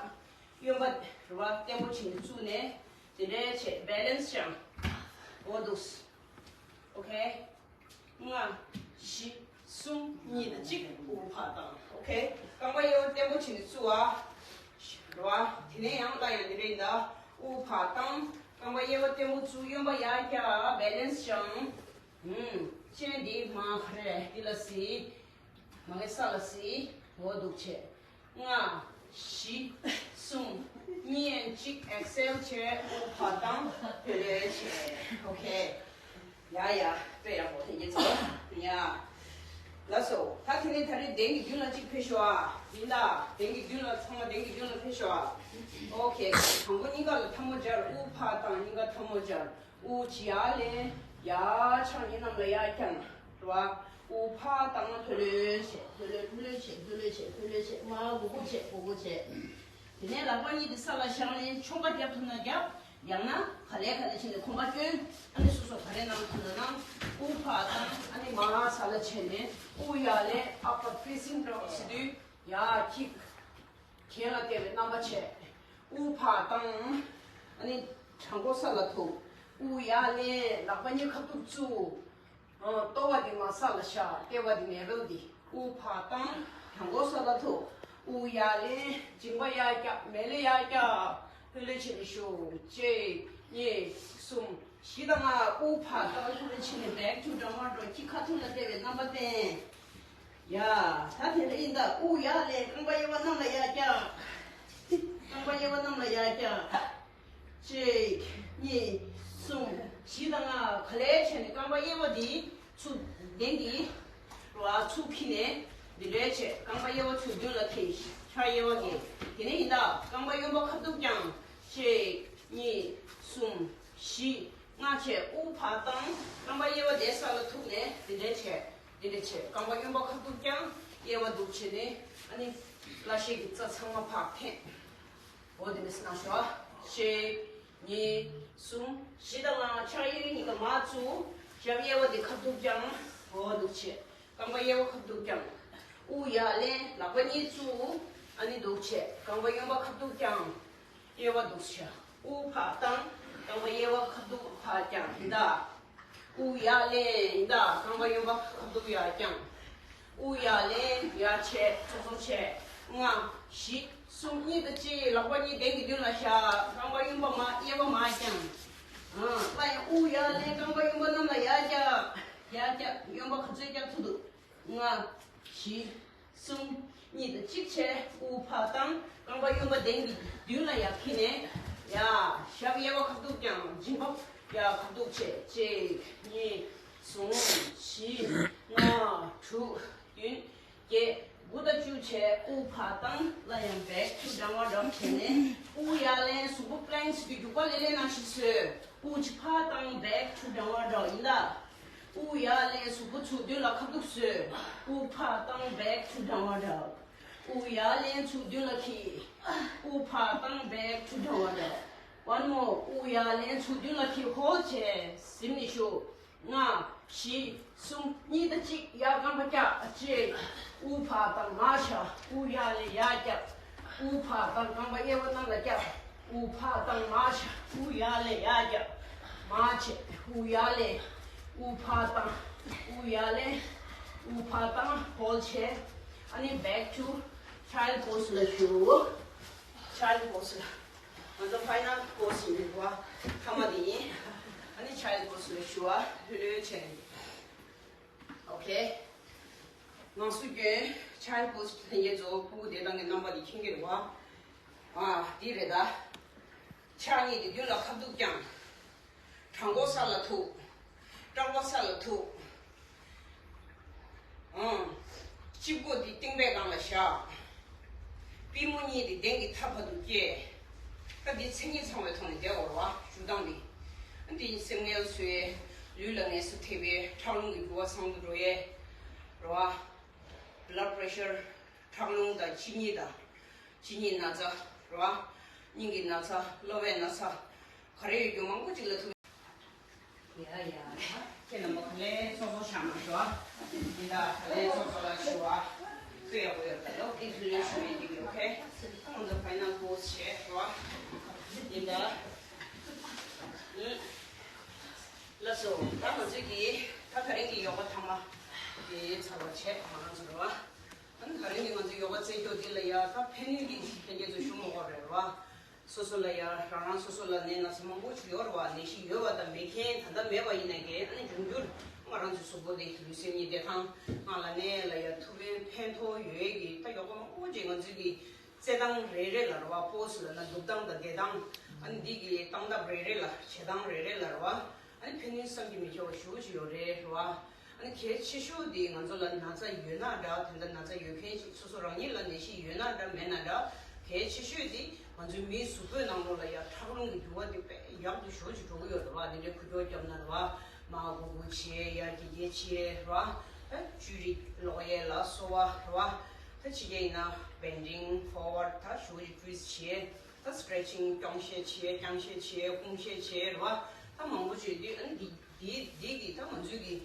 གཡོན་པ་རེད་བ། བརྟན་པོ་བྱས་ནས་བཙུགས་ནས། དེ་འདྲའི་བྱས། བེ་ལེན་སི་བྱས། འོ་འདུག་ཨོ་ཁེ། ལྔ། བཞི། གསུམ། གཉིས་དང་གཅིག་དབུགས་ཕར་བཏང་། ཨོ་ཁེ། རྐང་པ་གཡས་པ་བརྟན་པོ་བྱས་ནས་བཙུགས་པ་རེད་བ། དེ་ནས་ཡང་སླར་ཡང་དེ་འདྲ་ཡིན་ད། དབུགས་ཕར་བཏང་། རྐང་པ་གཡས་པ་བརྟན་པོ་བཙུགས། གཡོན་པ་ཡར་བཀྱག་བེ་ལེན་སི་བྱས། ཨུམ། སྤྱན་འདི་མར་ག་རེ་འདི་ལ་གཟིགས། མ་གི་ས་ལ་གཟིགས། འོ་འདུག་བྱས། ལྔ། བཞི། གསུམ། གཉིས། གཅིག་ཨེག་སེལ་བྱས། དབུགས་ཕར་བཏང་། ལྷོད་ལྷོད་བྱས། ཨོ་ཁེ། ཡ་ཡ། དཔེ་ཡག་པོ། ལྷན་རྒྱས་ཚོ། ཡ། ལགས་སོ། ད་དེ་ནས་ད་རེས་གདན་གྱི་མདུན་ལ་གཅིག་ཕེབས་ཤོག་ཨ། ཡིན་ད། གདན་གྱི་མདུན་ལ། ཚང་མ་གདན་གྱི་མདུན་ལ་ཕེབས་ཤོག་ཨ། ཨོ་ཁེ། དང་པོ་སྙིང་ག་ལ་ཐལ་མོ་སྦྱར། དབུགས་ཕར་བཏང་། སྙིང་ག་ཐལ་མོ་སྦྱར། དབུགས་ཅིག་ཡར་ལེན། ཡར་ཕྱག་གཉིས་གནམ་ལ་ཡར་བརྐྱངས། རེད་བ། དབུགས་ཕར་བཏང་། ལྷོད་ལྷོད་བྱས། ལྷོད་ལྷོད། ལྷོད་ལྷོད་བྱས། ལྷོད་ལྷོད་བྱས། ལྷོད་ལྷོད་བྱས། མར་སྒུར་སྒུར་བྱས། སྒུར་སྒུར་བྱས། དེ་ནས་ལག་པ་གཉིས་དེ་ས་ལ་བཞག་ནས་མཆོང་པ་རྒྱབ་ཐུབ་ན་རྒྱབ། ཡང་ན་ག་ལེ་ག་ལེ་བྱས་ནས་གོམ་པ་སྐྱོན། ཨ་ནི་སོ་སོ་ག་རེ་གནང་ཐུབ་ན་གནང་། དབུགས་ཕར་བཏང་། ཨ་ནི་མར་ས་ལ་བྱས་ནས་དབུགས་ཡར་ལེན། ཨ་པར་ཕེ་སིང་ཌའོན་ཟེར་དུས་ཡར་ཁྱི་གན་ལ་བལྟས་པའི་རྣམ་པ་བྱས། དབུགས་ཕར་བཏང་། ཨ་ནི་བྲང་ཁོག་ས་ལ་ཐུག་དབུགས་ཡར་ལེན། ལག་པ་གཉིས་ཁ་ཐུག་བཙུགས། ལྟོ་བ་འདི་མར་ས་ལ་བཞག་སྟེ་བ་འདི་ནེ་བྷེལ་འདི། དབུགས་ཕར་བཏང་། བྲང་ཁོག་ས་ལ་ཐུག་དབུགས་ཡར་ལེན། མཇིང་པ་ཡར་བཀྱག་མལ་ལེ་ཡར་བཀྱག་ལྷོད་ལྷོད་བྱས་ནས་བཞུགས། གཅིག་གཉིས། གསུམ། བཞི་དང་ལྔ། དབུགས་ཕར་བཏང་། ལྷོད་ལྷོད་བྱས་ནས་back to downward dog ཁྱི་ཁ་ཐུག་ལ་བལྟས་པའི་རྣམ་པ་བསྟན། ཡ། ད་དེ་འདྲ་ཡིན་ད། དབུགས་ཡར་ལེན། རྐང་པ་གཡས་པ་གནམ་ལ་ཡར་བཀྱག་རྐང་པ་གཡས་པ་གནམ་ལ་ཡར་བཀྱག་གཅིག་གཉིས། གསུམ། བཞི་དང་ལྔ། ག་ལེ་བྱས་ནས་རྐང་པ་གཡས་པ་འདི་ཚུར་གདན་གྱི་རུ་ཚུར་འཁྱེར་ནས་འདི་འདྲའི་བྱས། རྐང་པ་གཡས་པ་ཚུར་མདུན་ལ་འཁྱེར། ཕྱག་གཡས་པ་གི། དེ་ནས་ཡིན་ད། རྐང་པ་གཡོན་པ་ཁ་ཐུག་བརྐྱངས། གཅིག་གཉིས། གསུམ། བཞི། ལྔ་བྱས། དབུགས་ཕར་བཏང་། རྐང་པ་གཡས་པ་དེ་ས་ལ་ཐུག་ནས་འདི་འདྲའི་བྱས། འདི་འདྲའི་བྱས། རྐང་པ་གཡོན་པ་ཁ་ཐུག་བརྐྱངས། གཡས་པ་འདུག་བྱས་ནས། ཨ་ནི་བརླ་ཤེད་ཀྱི་རྩ་ཚང་མ་ཕར་འཐེན། འོ་དེ་འདྲ་སེ་གནང་ཤོག་གཅིག་གཉིས། གསུམ། བཞི་དང་ལྔ། ཕྱག་གཡས་གཡོན་གཉིས་ཀ་མར་བཙུགས། ཞབས་གཡས་པ་དེ་ཁ་ཐུག་བརྐྱངས། འོ་འདུག་བྱས། རྐང་པ་གཡས་པ་ཁ་ཐུག་བརྐྱངས། དབུགས་ཡར་ལེན། ལག་པ་གཉིས་བཙུགས། ཨ་ནི་འདུག་བྱས། རྐང་པ་གཡོན་པ་ཁ་ཐུག་བརྐྱངས། གཡས་པ་འདུག་བྱས། དབུགས་ཕར་བཏང་། རྐང་པ་གཡས་པ་ཁ་ཐུག་ཕར་བརྐྱངས། ཡིན་ད། དབུགས་ཡར་ལེན། ཡིན་ད། རྐང་པ་གཡོན་པ་ཁ་ཐུག་ཡར་བརྐྱངས། དབུགས་ཡར་ལེན། ཡར་བྱས། ཚོགས་ཚོགས་བྱས། ལྔ། བཞི། གསུམ། གཉིས་དང་གཅིག་ལག་པ་གཉིས་གདན་གྱི་མདུན་ལ་བཞག་རྐང་པ་གཡོན་པ་མར། གཡས་པ་མར་བརྐྱངས། ཨ། སླར་ཡང་དབུགས་ཡར་ལེན། རྐང་པ་གཡོན་པ་གནམ་ལ་ཡར་བཀྱག་ཡར་བཀྱག་གཡོན་པ་ག་ཚོད་བཀྱག་ཐུབ་ཐུབ། ལྔ། བཞི། གསུམ། གཉིས་དང་གཅིག་བྱས། དབུགས་ཕར་བཏང་། རྐང་པ་གཡོན་པ་གདན་གྱི་མདུན་ལ་ཡར་འཁྱེར་ནས། ཡ། ཞབས་གཡས་པ་ཁ་ཐུག་བརྐྱངས། མཇིང་པ་ཡར་ཁ་ཐུག་བྱས། གཅིག་གཉིས། གསུམ། བཞི། ལྔ། དྲུག་བདུན། བརྒྱད། དགུ་དང་བཅུ་བྱས། དབུགས་ཕར་བཏང་། སླར་ཡང་back to downward dog བྱས་ནས། དབུགས་ཡར་ལེན། གཟུགས་པོ་པི་ལེང་སི་གི་རྒྱུག་པ་ལེ་ལེ་ནང་བཞིན་བཟོས། དབུགས་ཕར་བཏང་། back to downward dog ཡིན་ད། དབུགས་ཡར་ལེན། གཟུགས་པོ་ཚུར་མདུན་ལ་ཁ་ཐུག་བཟོས། དབུགས་ཕར་བཏང་། back to downward dog དབུགས་ཡར་ལེན། ཚུར་མདུན་ལ་འཁྱེར། དབུགས་ཕར་བཏང་། back to downward dog one more དབུགས་ཡར་ལེན། ཚུར་མདུན་ལ་འཁྱེར། hold བྱས། གཟིམ་ནས་བཞུགས། ལྔ། བཞི། གསུམ། གཉིས་དང་གཅིག་ཡར་རྐང་པ་བཀྱག་གཅིག་དབུགས་ཕར་བཏང་། མར་བཞག་དབུགས་ཡར་ལེན། ཡར་བཀྱག་དབུགས་ཕར་བཏང་། རྐང་པ་གཡས་པ་གནམ་ལ་བཀྱག་དབུགས་ཕར་བཏང་། མར་བཞག་དབུགས་ཡར་ལེན། ཡར་བཀྱག་མར་བྱས། དབུགས་ཡར་ལེན། དབུགས་ཕར་བཏང་། དབུགས་ཡར་ལེན། དབུགས་ཕར་བཏང་། hold བྱས། ཨ་ནི་back to child pose ལ་བཞུགས། child pose ལ། ང་ཚོ་ཕའི་ནལ་པོ་སི་ཡིན་པ། ཐ་མ་དེ་ཡིན། ཨ་ནི་ཆའིལ་པོ་སི་ལ་ཞུ་བ་ལྷོད་ལྷོད་བྱས། ཨོ་ཁེ། ངང་སུ་སྐྱོན། ཆའིལ་པོ་སི་ལྷན་རྒྱས་ཚོ་ཕྲུ་གུ་བསྡད་སྟངས་ཀྱི་རྣམ་པ་དེ་མཁྱེན་གྱི་རེད་བ། ཨ། འདི་རེད་ད། ཕྱག་གཉིས་དེ་མདུན་ལ་ཁ་ཐུག་བརྐྱངས། བྲང་ཁོག་ས་ལ་ཐུག་རྐང་པ་ས་ལ་ཐུག་ཨང་། དཔྱི་མགོ་འདི་སྟེང་པའི་སྒང་ལ་བཞག་པུས་མོ་གཉིས་འདི་གདན་གྱི་མཐའ་བར་དུ་བསྐྱེད། ད་འདི་མཚན་ཉིད་ཚང་བའི་ཐོག་ནས་བསྡད་དགོས་རེད་བ། བཞུགས་སྟངས་འདི། དེ་སེམས་ངལ་གསོ་ཡས། ལུས་ལ་ངལ་གསོ་ཐེབས་པའི་ཁྲག་རླུང་གི་རྒྱུ་བ་སངས་དུ་འགྲོ་ཡས་རེད་བ། Blood pressure། ཁྲག་རླུང་དང་གཅིན་སྙི་དང་། གཅིན་སྙིའི་ན་ཚ་རེད་བ། སྙིང་གི་ན་ཚ། གློ་བའི་ན་ཚ། ག་རེ་ཡོད་རྒྱུ་མང་པོ་ཅིག་ལ་ཐུག་ཡ་ཡ། ཁྱེད་རྣམ་པ་ག་ལེ་ཚོགས་གཙོ་བཞག་ན་ཤོག་ཨ། འདི་ད་ག་ལེ་ཚོགས་གཙོ་ལ་ཞུ་ཨ། ཁོས་ཡག་པོ་ཡོད་ད་ལོ། འདི་ཚུལ་ལས་ཞུ་ཡི་འདི་ཡོད་ཁེ། ཁོང་ཚོ་ཕའི་ནལ་པོ་སི་བྱས་ཤོག་ཨ། འདི་ད། ལགས་སོ། ད་ང་ཚོས་ཀྱི་ད་ད་རིང་གི་ཡོ་ག་ཐ་མ་དེ་ཚར་བ་བྱས་མ་ང་ཚོ་རེད་བ། ཨ་ནི་ད་རིང་གི་ང་ཚོའི་ཡོ་ག་རྩེད་འཇོ་འདི་ལ་ཡ་ད་ཕན་ནུས་ཀྱི་ཕན་རྒྱ་ཚོ་ཞུ་མ་དགོས་རེད་བ། སོ་སོ་ལ་ཡ་རང་རང་སོ་སོ་ལ་ནད་ན་ཚ་མང་པོ་ཞིག་ཡོད་རེད་བ། ནད་གཞི་ཡོད་པ་དང་མེད་མཁན་ད་ལྟ་མེད་པ་ཡིན་ན་ཀྱང་ཨ་ནི་འབྱུང་འགྱུར་ང་རང་ཚོའི་གཟུགས་པོ་དེ་ལུས་སེམས་གཉིས་བདེ་ཐང་ང་ལ་ནད་ལ་ཡ་ཐུག་ཕན་ཕན་ཐོགས་ཡོད་ཀྱི་ད་ཡོ་ག་མང་པོ་ཅིག་ང་ཚོའི་གི་རྩེད་སྟངས་རེ་རེ་ལ་རེད་བ། པོ་སི་ལབ་ན་འདུག་སྟངས་དང་བསྡད་སྟངས། ཨ་ནི་འདི་གི་བཏང་ཐབས་རེ་རེ་ལ་བྱེད་སྟངས་རེ་རེ་ལ་རེད་བ། ཨ་ནི་ཕན་ནུས་བསམ་གྱིས་མི་ཁྱབ་པ་ཞེ་པོ་ཅིག་ཡོད་རེད་རེད་བ། ཨ་ནི་གལ་ཆེ་ཤོས་དེ་ང་ཚོ་ལ་ན་ཚ་ཡོད་ན་འདྲ། དེ་འདྲ་ན་ཚ་ཡོད་མཁན་ཅིག་སོ་སོ་རང་ཉིད་ལ་ནད་གཞི་ཡོད་ན་འདྲ་མེད་ན་འདྲ། གལ་ཆེ་ཤོས་དེ་ང་ཚོའི་མིའི་གཟུགས་པོའི་ནང་ལོགས་ལ་ཡ་ཁྲག་རླུང་གི་རྒྱུ་བ་དེ་དཔེ་ཡག་ཏུ་ཞེ་པོ་ཅིག་འགྲོ་གི་ཡོད་རེད་བ། དེ་འདྲའི་ཁུ་སྐྱོར་བརྒྱབ་ན་རེད་བ། མར་སྒུར་སྒུར་བྱས། ཡར་རྒྱས་རྒྱས་བྱས་རེད་བ། ད་བཅོས་རིགས་སློག་ཡས་ལ་སོགས་པ་རེད་བ། ད་ཕྱི་རྒྱལ་ཡིན་ན་bending forward ད་ཞེ་པོ་ཅིག་twist བྱས། ད་stretching རྐྱོང་བཤད་བྱས། རྐྱང་བཤད་བྱས། སྐུང་བཤད་བྱས་རེད་བ། ད་མང་པོ་བྱས་དུས་ཨ་ནི་འདི་འདི་འདི་གི་ད་ང་ཚོའི་གི་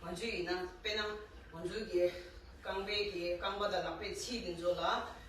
ང་ཚོའི་ཡིན་ན་དཔེར་ན་ང་ཚོའི་གི་རྐང་པའི་གི་རྐང་པ་དང་ལག་པའི་ཚིགས་འདི་ཚོ་ལ་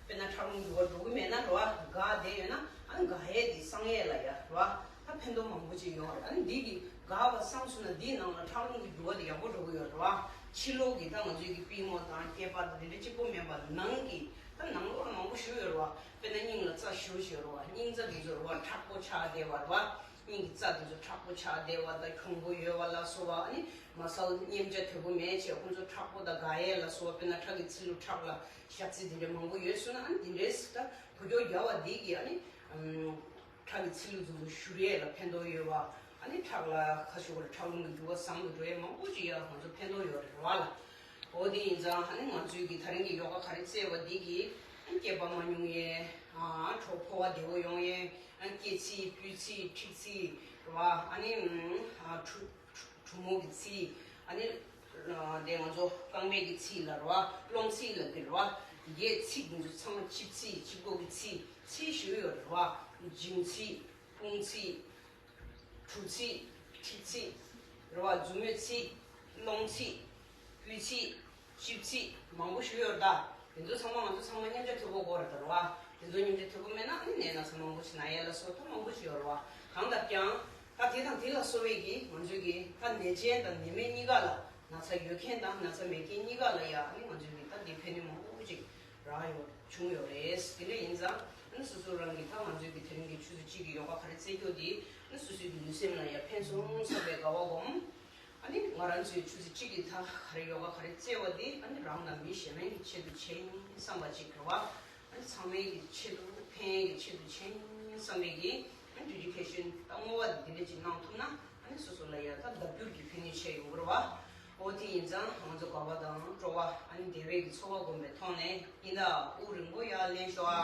དཔེར་ན་ཁྲག་རླུང་རྒྱུ་བ་འགྲོ་གི་མེད་ན་རེད་བ། འགག་བསྡད་ཡོད་ན་ཨ་ནི་འགག་ཡས་འདི་སངས་ཡས་ལ་ཡ་རེད་བ། ད་ཕན་ཐོགས་མང་པོ་ཅིག་ཡོང་རེད། ཨ་ནི་འདི་གི་འགག་པ་སངས་སོང་ན་འདིའི་ནང་ལ་ཁྲག་རླུང་གི་རྒྱུ་བ་དེ་ཡག་པོ་འགྲོ་གི་ཡོད་རེད་བ། ཕྱི་ལོགས་གི་ད་ང་ཚོའི་གི་པུས་མོ་དང་སྐེད་པ་དང་དེ་འདྲ་གཅིག་པོ་མིན་པ་ནང་གི་ད་ནང་ལོགས་ལ་མང་པོ་ཞེ་པོ་ཡོད་རེད་བ། དཔེར་ན་སྙིང་ལ་རྩ་ཞེ་པོ་ཅིག་ཡོད་རེད་བ། སྙིང་རྩ་འདི་ཚོ་རེད་བ་མཁྲེགས་པོ་ཆགས་བསྡད་པ་རེད་བ། སྙིང་གི་རྩ་འདི་ཚོ་མཁྲེགས་པོ་ཆགས་བསྡད་པ་དང་གྱོང་པོ་ཡོད་པ་ལ་སོགས་པ། ཨ་ནི་མ་སལ་མཉེན་ཆས་དོད་པོ་མེད་བྱས་ཁོང་ཚོ་མཁྲེགས་པོ་དང་འགག་ཡས་ལ་སོགས་པ། དཔེར་ན་ཁྲག་གི་ཚིལ་ལུ་ཁྲག་ལ་ཞག་ཚི་དེ་འདྲ་མང་པོ་ཡོད་སོང་ན་ཨ་ནི་དེ་འདྲས་ད་འགུལ་སྐྱོད་རྒྱག་པ་འདི་གིས་ཨ་ནི་ཁྲག་གི་ཚིལ་ལུ་ཚོ་བཞུར་ཡས་ལ་ཕན་ཐོགས་ཡོད་པ། ཨ་ནི་ཁྲག་ལ་ཁ་ཤོ་བར་ཁྲག་རླུང་གི་རྒྱུ་བ་བཟང་དུ་འགྲོ་ཡས་མང་པོ་ཅིག་ཡ་ང་ཚོ་ཕན་ཐོགས་ཡོད་རེད་བ་ལ། འོ་དེ་ཡིན་ཙང་ཨ་ནི་ང་ཚོའི་གི་ད་རིང་གི་ཡོ་ག་ག་རེ་རྩེ་བ་འདི་གིས་ཨ་ནི་སྐེད་པ་མ་སྙོམས་ཡས། ཨ་གྲོད་ཕོ་བ་བདེ་བོ་ཡོང་ཡས། ཨ་ནི་སྐེ་ཚིགས་སྤུ་ཚིགས་མཁྲིས་ཚིགས་རེད་བ། ཨ་ནི་ཨ་གྲུ་གྲུ་གྲུ་མོ་གི་ཚིགས། ཨ་ནི་ཨ་དེ་ང་ཚོ་རྐང་པའི་གི་ཚིགས་ལ་རེད་བ། སློང་ཚིགས་ལབ་ཀྱི་རེད་བ། ཡའི་ཚིགས་འདི་ཚོ་ཚང་མ་དཔྱི་ཚིགས། དཔྱི་མགོ་གི་ཚིགས། ཚིགས་ཞེ་པོ་ཡོད་རེད་བ། མཇིང་ཚིགས། དཔུང་ཚིགས། གྲུ་ཚིགས། མཁྲིས་ཚིགས། རེད་བ། མཛུབ་མོའི་ཚིགས། སློང་ཚིགས། སྤུ་ཚིགས། དཔྱི་ཚིགས། མང་པོ་ཞིག་ཡོད་རེད་ད། དེ་ཚོ་ཚང་མ་ང་ཚོ་ཚང་མ་མཉམ་འཇོག་དོད་པོ་དགོས་རེད་ད་རེད་བ། དེ་ཚོ་མཉམ་འཇོག་དོད་པོ་མེད་ན་ཨ་ནི་ནད་ན་ཚ་མང་པོ་ཞིག་ན་ཡས་ལ་སོགས་ད་མང་པོ་ཞིག་ཡོད་རེད་བ། གང་ལྟར་ཀྱང་ད་དེ་དང་དེ་ལ་སོགས་པའི་གི་ང་ཚོའི་གི་ད་ནད་ཅན་དང་ནད་མེད་གཉིས་ཀ་ལ། ན་ཚ་ཡོད་མཁན་དང་ན་ཚ་མེད་མཁན་གཉིས་ཀ་ལ་ཡ་ཨ་ནི་ང་ཚོའི་གི་ད་འདི་ཕན་ནུས་མང་པོ་ཅིག་རག་ཡོད་བྱུང་ཡོད་རེད། དེ་འདྲ་ཡིན་ཙང་ཨ་ནི་སོ་སོ་རང་གི་ད་ང་ཚོའི་གི་དེ་རིང་གི་ཆུ་ཚོད་གཅིག་གི་ཡོ་ག་ག་རེ་རྩེ་རྒྱུ་དེ་ཨ་ནི་སོ་སོའི་གི་ལུས་སེམས་ལ་ཡ་ཕན་སོང་བསམ་པའི་དགའ་བ་སྒོམ། ཨ་ནི་ང་རང་ཚོའི་ཆུ་ཚོད་གཅིག་གི་ད་ག་རེ་ཡོ་ག་ག་རེ་རྩེ་བ་དེ་ཨ་ནི་རང་དང་མི་གཞན་མའི་གི་ཆེད་དུ་བྱས་ཡིན་བསམ་པ་ཅིག་རེད་བ། ཨ་ནི་ཚང་མའི་གི་ཆེད་དུ་ཕན་ཡས་ཀྱི་ཆེད་དུ་བྱས་ཡིན་བསམ་པའི་གི་ཨ་ནི་ཌེ་ཌི་ཀེ་ཤན་ད་བསྔོ་བ་འདི་འདྲ་ཅིག་གནང་ཐུབ་ན་ཨ་ནི་སོ་སོ་ལ་ཡ་ད་ལྡབ་འགྱུར་གྱི་ཕན་ནུས་ཆེ་ཡོང་གི་རེད་བ། འོ་དེ་ཡིན་ཙང་ང་ཚོ་དགའ་བ་དང་སྤྲོ་བ་ཨ་ནི་བདེ་བའི་གི་འཚོ་བ་སྒོམ་པའི་ཐོག་ནས་ཡིན་ད། དབུགས་རིང་པོ་ཡར་ལེན་ཤོག་ཨ།